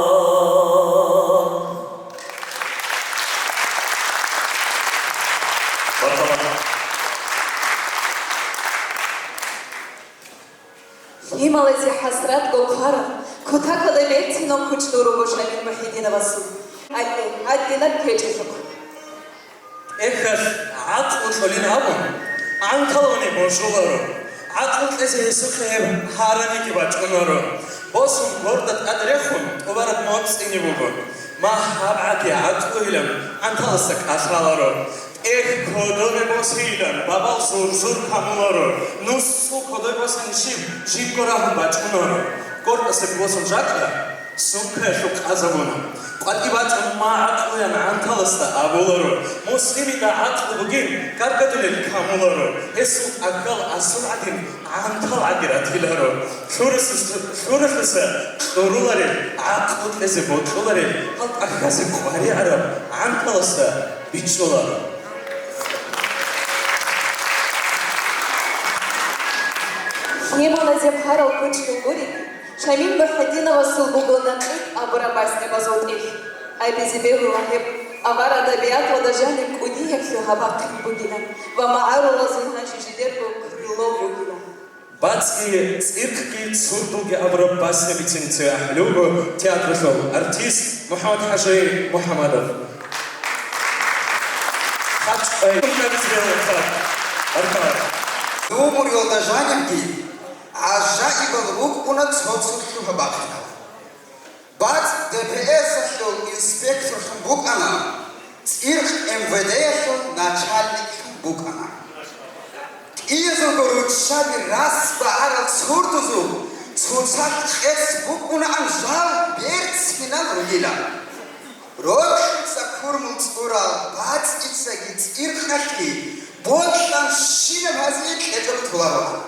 Лъималазе хӀасратго хъвараб, кутакалда берцинаб кучӀдур руго Шамил МухӀидиновасул. Гьадин, гьадинаб кечӀелъухъ. Эхалъ, гӀакълу кьолин абун, гӀанталуни божуларо. ГӀакълу кьезе гьесухъе гьеб гьараниги бачӀунаро. Босун горда тӀад рехун, тӀубараб моцӀине буго. Магь гьабгӀаги гӀакълуйилан гӀанталасда кӀалъаларо. ТӀехь кодобе босейилан бабал зур-зур камуларо. Нус цӀул кодобе босани щиб, жибго рагьун бачӀунаро. Гордасеб босун жакъа, сумкаялъухъ къазабуна. КъватӀи бачӀун магь гӀакълуян гӀанталасда абуларо. Муслимида гӀакълу бугин, гаргадулел камуларо. Гьесул тӀахьал асул гӀадин гӀантал гӀаги ратиларо. Лъуралъус-, лъуралъуса кьуруларел, гӀакълу кьезе бокьуларел, гьал тӀахьазе къваригӀараб гӀанталасда бичӀчӀуларо. Лъималазе хъварал кучӀдул гури, Шамил МухӀидиновасул буго накьикь абураб баснабазул тӀехь. Абизе бегьула гьеб авар адабияталда жаниб кӀудияб лъугьа-бахъин бугилан ва магӀарулазул гьанже жидерго крыло бугилан. БацӀги цӀиркъги цурдулги абураб басня бицине цеве ахӀулев вуго театралъул артист МухӀаммад-ХӀажи МухӀаммадов. Хъачкъай. Баркала. Дубуралда жанибги гӀажаибал рукӀуна цо-цо лъугьа-бахъинал. БацӀ Д П С-алъул инспекторлъун букӀана, цӀиркъ М В Д-ялъул начальниклъун букӀана. КӀиязулго руччаби рас багӀарал цурдузул цоцалъ къец букӀунаан жал берцинал ругила. Рокьица курмул цӀурал бацӀицаги цӀиркъалъги бокьанщинаб гьазие кьечӀого толароан.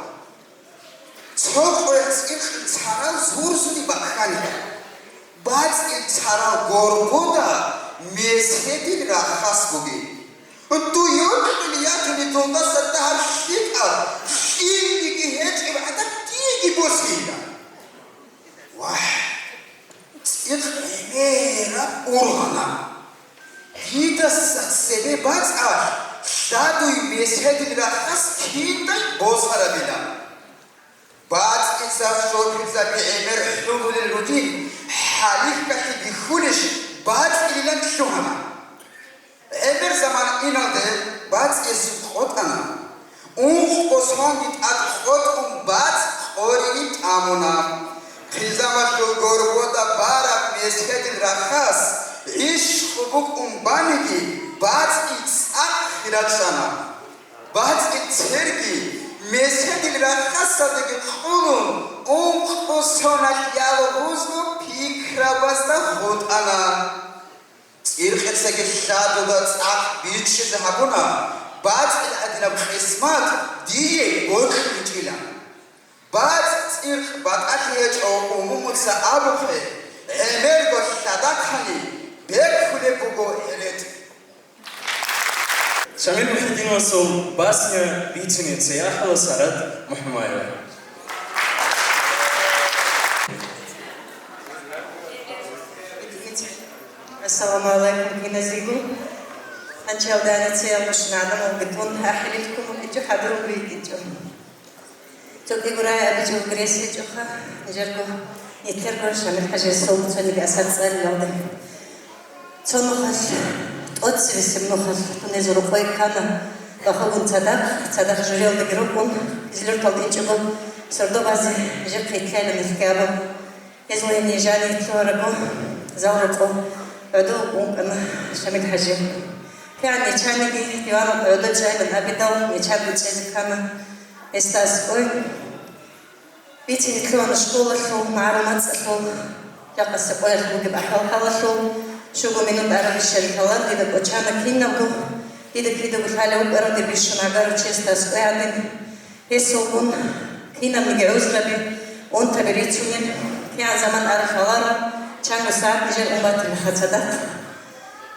Цо къоялъ цӀиркъил царал зурзуни бахъанила. БацӀил царал горгода месгьедил рахас бугин. Дуе кьули ятуни долдаса дагьаб лъикӀаб, лъилниги гьечӀеб гӀадаб диеги босейила. Вагь! ЦӀикъ гӀемераб ургъана. Дидаса цебе бацӀалъ лъадуй месгьедил рахас киндай босарабила. БацӀица шопилзаби гӀемер хӀугьулел ругин, хӀалихьалъи бихьулищ бацӀилилан лъугьана. ГӀемер заман иналде бацӀ гьесухъ къотӀана. Ункъго сонги тӀад къотӀун бацӀ къориги тӀамуна. Хъизамалъул горгода бараб месгьедил рахас гӀищкъу букӀун баниги, бацӀги цӀакъ хирачӀана. БацӀил церги месгьедил рахасалдаги къулун, ункъго соналъ ялгъузго пикрабазда хутӀана. ЦӀиркъицаги лъадуда цӀакъ бичӀчӀизе гьабуна, бацӀил гӀадинаб къисмат дие бокьуличӀила. БацӀ цӀиркъ батӀалъи гьечӀо умумуца абухъе, гӀемерго лъадахъани бекулеб буго гьеретӀ. Шамил МухӀидиновасул басня бицине цеяхӀала Сарат МухӀамаева. Ассаламу гӀалайкум, киназего. Анчалда гьаница гьал мушна гӀадамал бетӀун ахӀилел ккун вукӀинчӀо, хӀадурун вукӀинчӀо. Цогидаб рагӀи абичӀого гресс гьечӀоха, нижерго нилъерго Шамил-хӀажиясул цониги асар цӀалиялде. Цо нухалъ, тӀоцебесеб нухалъ, дун гьезул рокъое ккана, бахугун цадахъ, цадахъ журиялдаги рукӀун, Кизлюрталда инчӀого, сордо базе жихъ итлъайилан нилъги абун. Гьезул гьенир жанив лъугьарабго, зал рокъо гӀодов вукӀана Шамил-хӀажи. КигӀан нечаниги диван рокъо гӀодов чӀайилан абидал, нечанго чӀезе ккана гьесда аскӀой. Бицине лъугьана школалъул, магӀарул мацӀалъул, жакъасеб къоялъ бугеб ахӀвал-хӀалалъул, щуго минут арабищали лъаларо дида кӀочана кинабго, дида кидаго лъалев вукӀарав дир бищун гӀагарав чиясда аскӀой гӀадин. Гьесулгун кинабниги гӀузраби, унтаби рицунел, кигӀан заман араб лъаларо, чанго сагӀат нижер ун батилаха цадахъ.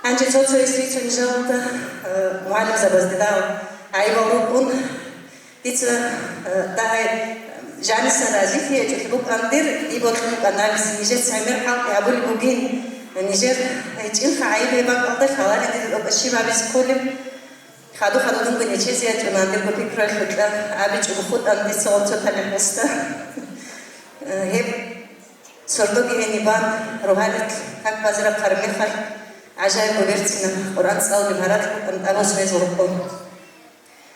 Гьанже цо-цояс рицун нижалда, э, мугӀалимзабазда дагьал гӀайибал рукӀун, дица, э, дагьай жанисан разилъи гьечӀолъи букӀан дир, дие бокьун букӀана гьабизе нижеца гӀемер хӀалкъи гьабулеб бугин, нижер гьечӀинха гӀайиб гьеб бакӀалда лъаларин дида тӀокӀаб щиб гьабизе кколеб. Хадур-хадур дунги нечезе ячӀуна, дирго пикралъукьа абичӀого хутӀана дица гъоб цо талихӀ гьесда. Гьеб сордоги гьениб бан, рогьалилъ как базе рахъараб мехалъ, гӀажаибго берцинаб Къуръан цӀалулеб гьаракь букӀана тӀаде гьезул рокъоб.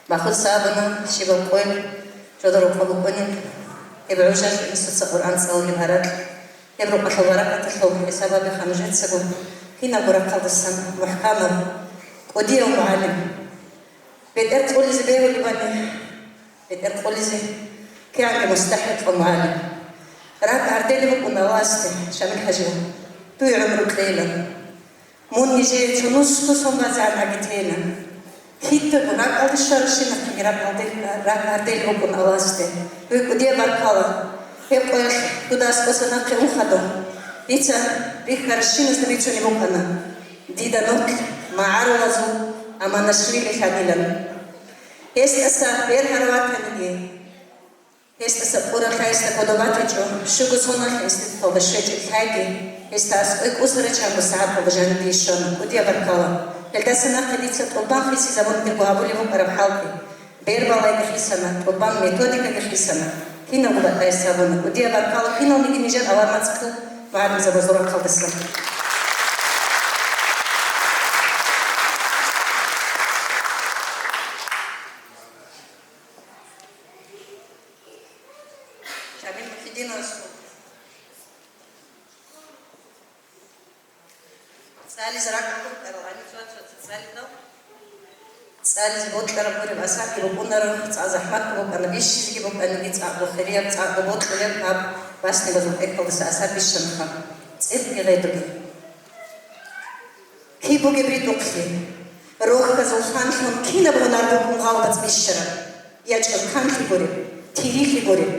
Махуца абуна, щибаб къойил жодор рокъоб букӀунеб, гьеб гӀужалъ инсуца Къуръан цӀалулеб гьаракь. Гьеб рукъалъул баракаталъул хӀисаб гьабеха нужецаго, кинабго рахъалдасан мухӀканав, кӀудияв мугӀалим. БетӀер къулизе бегьулебани, бетӀер къулизе кигӀанги мустахӀикъав мугӀалим. РакӀ гьарделеб букӀун Аллагьасде, Шамил-хӀажи, дуе гӀумру кьейилан. Мун нижее цо нусго сон базегӀан агитейилан. Кидаго ракӀалде щварабщинаб ракӀалде, ракӀ гьардел букӀун Аллагьасде. Дуе кӀудияб баркала. Гьеб къоялъ дуда аскӀоса нахъе ун хадуб. Дица бихьарабщиназда бицунеб букӀана. Дида нух магӀарулазул Аманашвили лъанилан. Гьесдаса бергьарав ватаниги, гьесдаса къуралъ гьесда кодоб батичӀо, щуго соналъ институталда щвечӀеб лъайги, гьесда аскӀой кӀусарачамго сагӀаталда жанибе щвана, кӀудияб баркала. Гьелдаса нахъе дица тӀубан хисизабун дирго гьабулеб букӀараб хӀалги, бербалайги хисана, тӀубан методикаги хисана, киналго батӀайс гьабуна, кӀудияб баркала киналниги нижер авар мацӀалъул мугӀалимзабазул рахъалдаса. Шамил Мухьидиновасул цӀализе ракӀалда букӀарал, гьаниб цо-цо цӀалидал, цӀализе бокьараб гуреб асарги букӀунаро, цӀакъ захӀматго букӀана, бищизеги букӀаниги, цӀакъго хирияб, цӀакъго бокьулеб гьаб баснибазул тӀехьалдаса асар бищанаха, цӀикъги гъедуги. Киб бугеб ритӀухълъи? Рохьазул ханлъун кинаб гьунар букӀун гъалбацӀ бищараб? Я чӀурканлъи гуреб, тирилъи гуреб,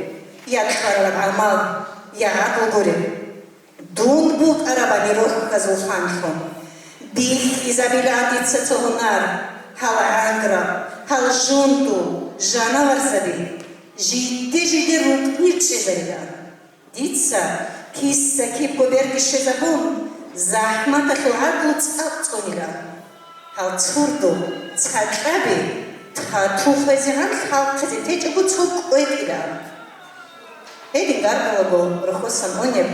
я кьварараб гӀамал, я гӀакълу гуреб? Дун букӀарабани рохьазул ханлъун. Бихьизабилан дица цо гьунар, гьал гӀангра, гьал жунду, жанаварзаби, жиде-жиде рукӀни чӀезарилан. Дица киса кибго берги щвезабун, захӀматалъул гӀакълу цӀакъ цӀунила. Гьал цурду цакьаби тату хвезегӀан лъалхъизе течӀого цо кӀвекӀила. Гьедин гаргалаго рохьосан унеб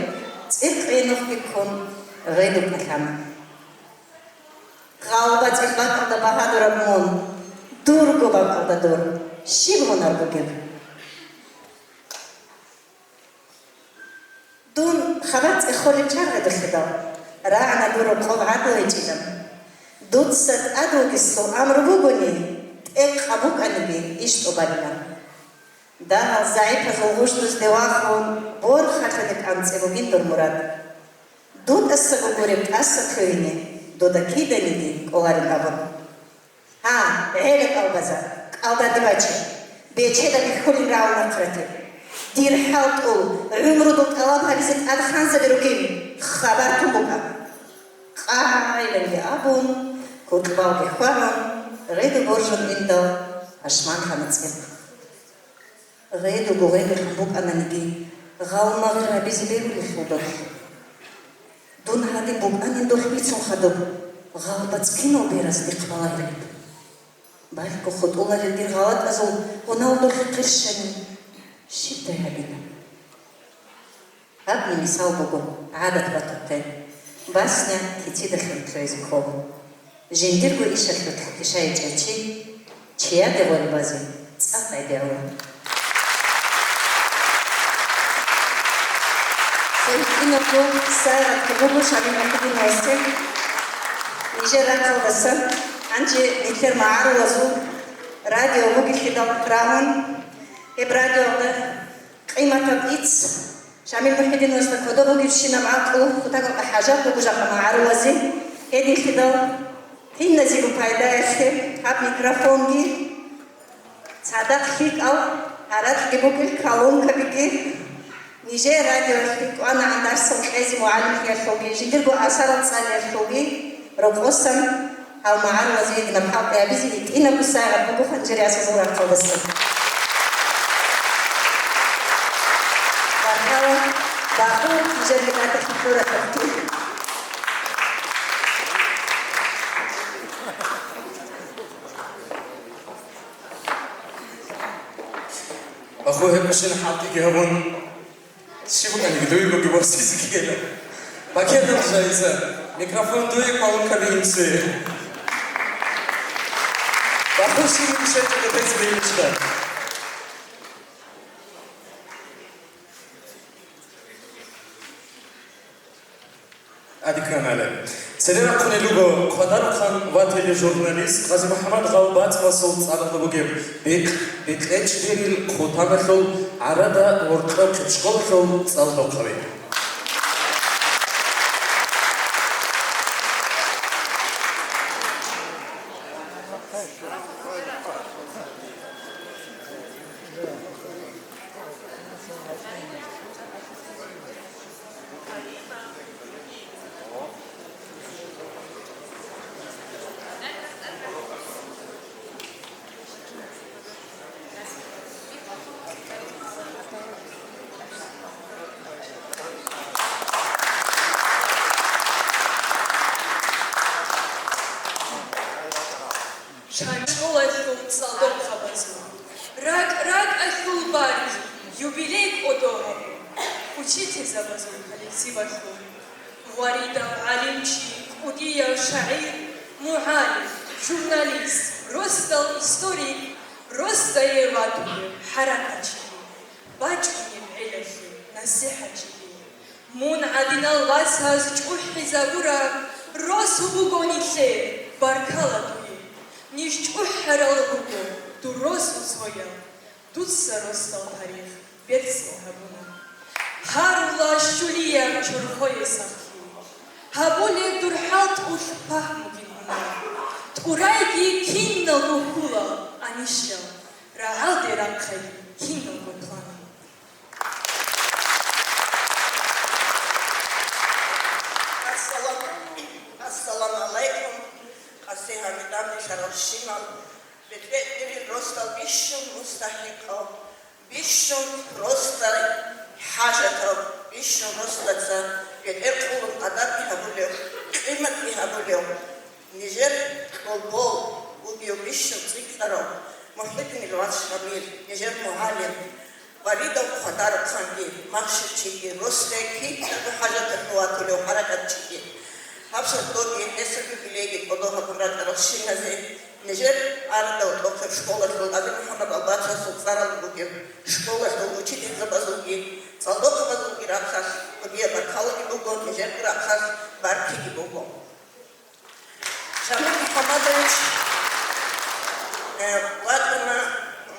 цӀикъ гӀенухъги ккун гъедукьа лъана. ГъалбацӀил бакӀалда багьадураб мун, дурго бакӀалда дур, щиб гьунар бугеб? Дун хабар цӀехолел чагӀи гъедулъидал, рагӀана дур рокъоб гӀадлу гьечӀилан. Дуца тӀад вугесул амру бугони, тӀекъаб букӀаниги иш тӀубалилан. Дагьал загӀипазул гъуждузде вахун, борхалъани кӀанцӀе бугин дур мурад. ДутӀасаго гуреб тӀаса кквеине, дуда киданиги кӀоларин абун. Гьа, гӀела кӀалбаза, кӀалдаде баче, бечеда бихьулин рагӀул нахърати. Дир хӀалтӀул, гӀумрудул тӀалаб гьабизе тӀад ханзаби ругин хабар тун букӀа. Къайиланги абун, кутӀбалги хвагӀун, гъеду боржун индал пашманлъана цӀикъ. Гъедуго гъедулъун букӀананиги, гъалмагъи гьабизе бегьулелъул духъ. Дун гьадин букӀанин духъ бицун хадуб. ГъалбацӀ кинав берас дихъ балагьилеб? Балъго хутӀуларел дир гъалатӀазул гъуналдулъе хъирщани щибдай гьабилеб? Гьабни мисал буго гӀадат батухъе, басня кицидалъун лъугӀизе ккола. Жиндирго ишалъулъ кишайичӀев чи чияде гъвел базе цӀакъ гӀедегӀула. Цо гьитӀинабго сайгъатги буго Шамил МухӀидиновасде нижер рахъалдаса, гьанже нилъер магӀарулазул радио бугелъидал рагьун, гьеб радиоялда къиматаб ицц Шамил МухӀидиновасда кодоб бугебщинаб гӀакълу, кутакалда хӀажат буго жакъа магӀарулазе, гьединлъидал киназего пайдаялъе гьаб микрофонги, цадахъ лъикӀал гьаракьги букӀин колонкабиги, нижее радиоялъе кӀванагӀан дарсал кьезе мугӀалимлъиялъулги, жиндирго асарал цӀалиялъулги рокъосан гьал магӀарулазе гьединаб хӀалкъи гьабизе гьитӀинабго сайгъат буго гьанжериялъул рахъалдаса. Баркала, баху, нижер миллаталъе хӀуралъухъги. Баху, гьеб машина хӀалтӀиги гьабун, щиб букӀаниги дуе бугеб босизе ккела. Бакеда жайса, микрофон дуе, колонкаби инсуе. Баху, щиб букӀа, щиб букӀа, щиб букӀа. Адиканали. Цере рахъунел руго Хъвадарухъан ватилев журналист Къази-МухӀаммад ГъалбацӀалъул цӀаралда бугеб бекь-, бекьечӀ дирил хъутаналъул ГӀарада гьоркьохъеб школалъул цӀалдохъаби. Шанчолалъул цӀалдохъабазул, ракӀ-ракӀалъул барги, юбилей кӀодо гьабун, учительзабазул коллективалъул, варидав гӀалимчи, кӀудияв шагӀир, мугӀалим, журналист, росдал историк, росдае ватулев хӀаракатчиги, бачӀунеб гӀелалъе насихӀатчиги. Мун гӀадинал вацаз чӀухӀизабураб росу буго нилъер, баркала дуе. Ниж чӀухӀарал руго дур росу цоял. Дуца росдал тарих берцин гьабуна. Гьарула щулияб чорхое сахлъи. Гьабулеб дур хӀалтӀулъ пагьмугин гьунар. ТӀурайги киналго хьула анищал, рагӀалде рахъай киналго план. Ассаламу, ассаламу гӀалайкум, къаси гьамидамни шаралщинал, бетӀер дирил росдал бищун мустахӀикъав, бищун росда хӀажатав, бищун росдаца бетӀер кьулун къадарги гьабулев, къиматги гьабулев. Нижер кьолбол бугев бищун цӀикӀкӀарав МухӀиддинил вац Шамил, нижер мугӀалим, варидав Хъвадарухъанги, махщел чиги, росдае кидаго хӀажаталъув ватулев хӀаракатчиги. Гьаб сордоги гьесул юбилейги кӀодо гьабун ракӀарал щиназе, нижер Гьарада гьоркьохъеб школалъул, Азим МухӀаммад Албацасул цӀарал бугеб школалъул учительзабазулги, цӀалдохъабазулги рахъалъ кӀудияб баркалаги буго, нижерго рахъалъ баркиги буго. Шамил МухӀаммадович, э, ватӀана,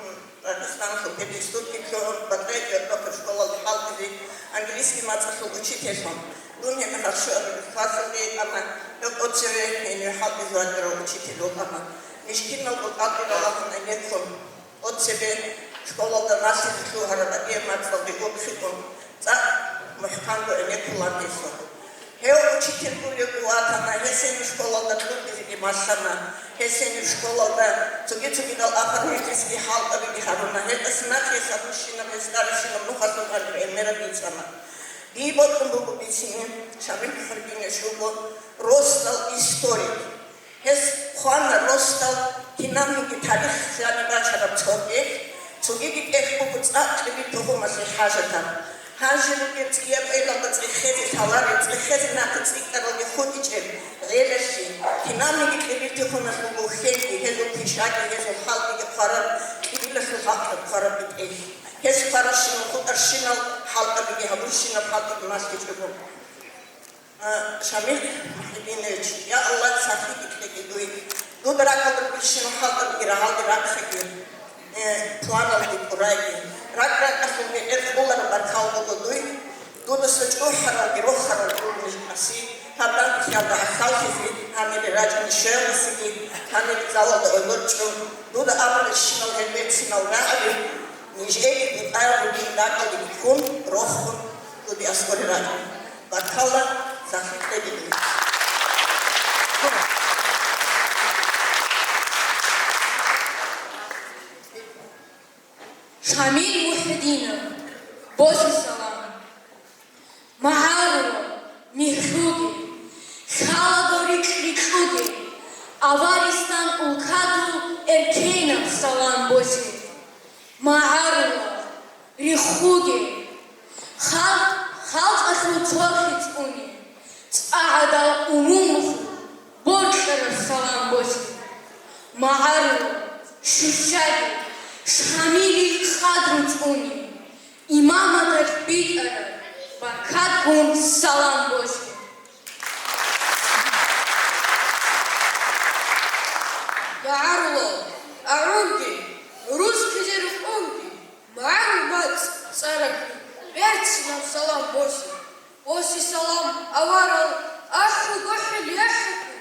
м, Дагъистаналъул пединститутги лъугӀун, Батайги гьоркьохъеб школалде хӀалтӀизе, английский мацӀалъул учительлъун. Дун гьеб мехалъ щуабилеб классалде йикӀана, гьеб тӀоцебе гьенив хӀалтӀизе ватарав учитель вукӀана. Ниж киналго тӀадегӀанлъун гӀенеккун, тӀоцебе школалда налъизе лъугьараб гьадияб мацӀалде урхъун, цӀакъ мухӀканго гӀенеккулан гьесухъ. Гьев учитель гурего ватана, гьесенив школалда кьуркьизеги малъана, гьесенив школалда цоги-цогидал афармилъисги хӀалтӀабиги гьабуна, гьелдаса нахъе гьесда бищунаб, гьесда рищунаб нухалъул гӀемераб бицана. Дие бокьун буго бицине, Шамил МухӀаммадинович вуго росдал историк. Гьес хъвана росдал кинабниги тарих жаниб бачараб цо тӀехь, цогиги тӀехь буго цӀакъ кьибил тухумалъе хӀажатаб. Гьанже ругел цӀияб гӀелалда цӀехезе лъаларел, цӀехезе нахъе цӀикӀкӀаралги хутӀичӀеб гӀелалъе, кинабниги кьибил тухумалъул бухьенги, гьезул пишаги, гьезул хӀалтӀиги хъвараб, кьибилалъул хӀалтӀиги хъвараб бетӀер. Гьес хъварабщинаб хутӀарщинал хӀалтӀабиги гьабурщинаб хӀалтӀиги малъичӀого. А, Шамил МухӀаммадинович, я Аллагь, сахлъиги кьеги дуе. Дуда ракӀалда ругелщинал хӀалтӀабиги рагӀалде рахъеги, э, планалги пурайги. РакӀ-ракӀалъул бетӀер кьолараб баркал буго дуе. Дудаса чӀухӀаралги рохарал гурони къаси, гьаб ранкьиялда гӀахьаллъизе, гьанибе рачӀине щвеласеги, гьанибе залалда гӀодор чӀун, дуда абулебщинал гьел берцинал рагӀаби, нижеги бутӀараб бугин ракӀалде бихьун, рохун, дуде аскӀоре рачӀун. Баркалла, сахлъи кьеги дуе. Шамил МухӀаммадинов, босе салам. МагӀарулал, михьуге, лъалаго рикь-рикьуге, аваристан улкадул эркенаб салам босе. МагӀарулал, рихуге, халкъ, халкъалъул цохӀи цӀуне, цӀа гӀадал умумулъул бокьараб салам босе. МагӀарулал, щущаги, Шамилил къадру цӀуне, имаматалъ битӀараб баркатгун салам босе. МагӀарулал, агӀунги, рузкъизе рукӀунги, магӀарул мацӀ цӀарахъе, берцинаб салам босе. Босе салам, аварал, ахӀуго хӀил яхӀухъе,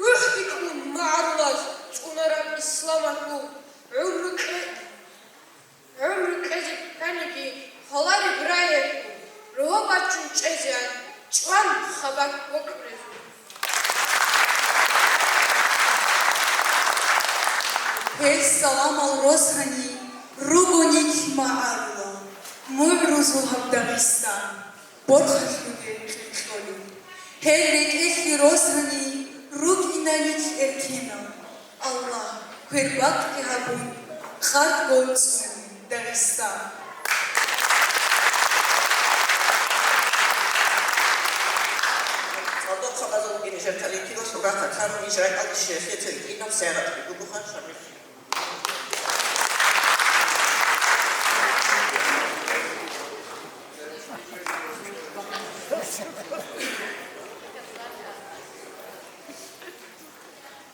рухӀги кьун магӀарулаз цӀунараб исламалъул гӀумру кье-, гӀумру кьезе кканиги, хвалареб рагӀи, рогьо бачун чӀезегӀан чӀван хабар бокьулеб. Гьел саламал росани ругони магӀарулал, мугӀрузул гьаб Дагъистан, борхалъуге кьикьолеб. Гьел рекӀелъе росани рукӀиналил эркенал, Аллагь, квербакъги гьабун, къаркъго цӀуне, Дагъистан. ЦӀалдохъабазулги нижер коллективалъул рахъалъ лъан ниж ракӀалде щвелъе цо гьитӀинаб сагӀатги бугоха, Шамил.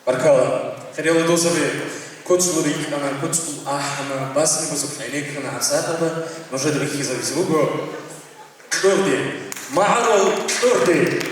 Баркала. Хириял досаби, куцлъун рикӀкӀана, куцлъун ахӀана, басни бусурб гӀенеккана гьабсагӀаталда, нужеда бихьизабизе буго кьурди, магӀарул кьурди.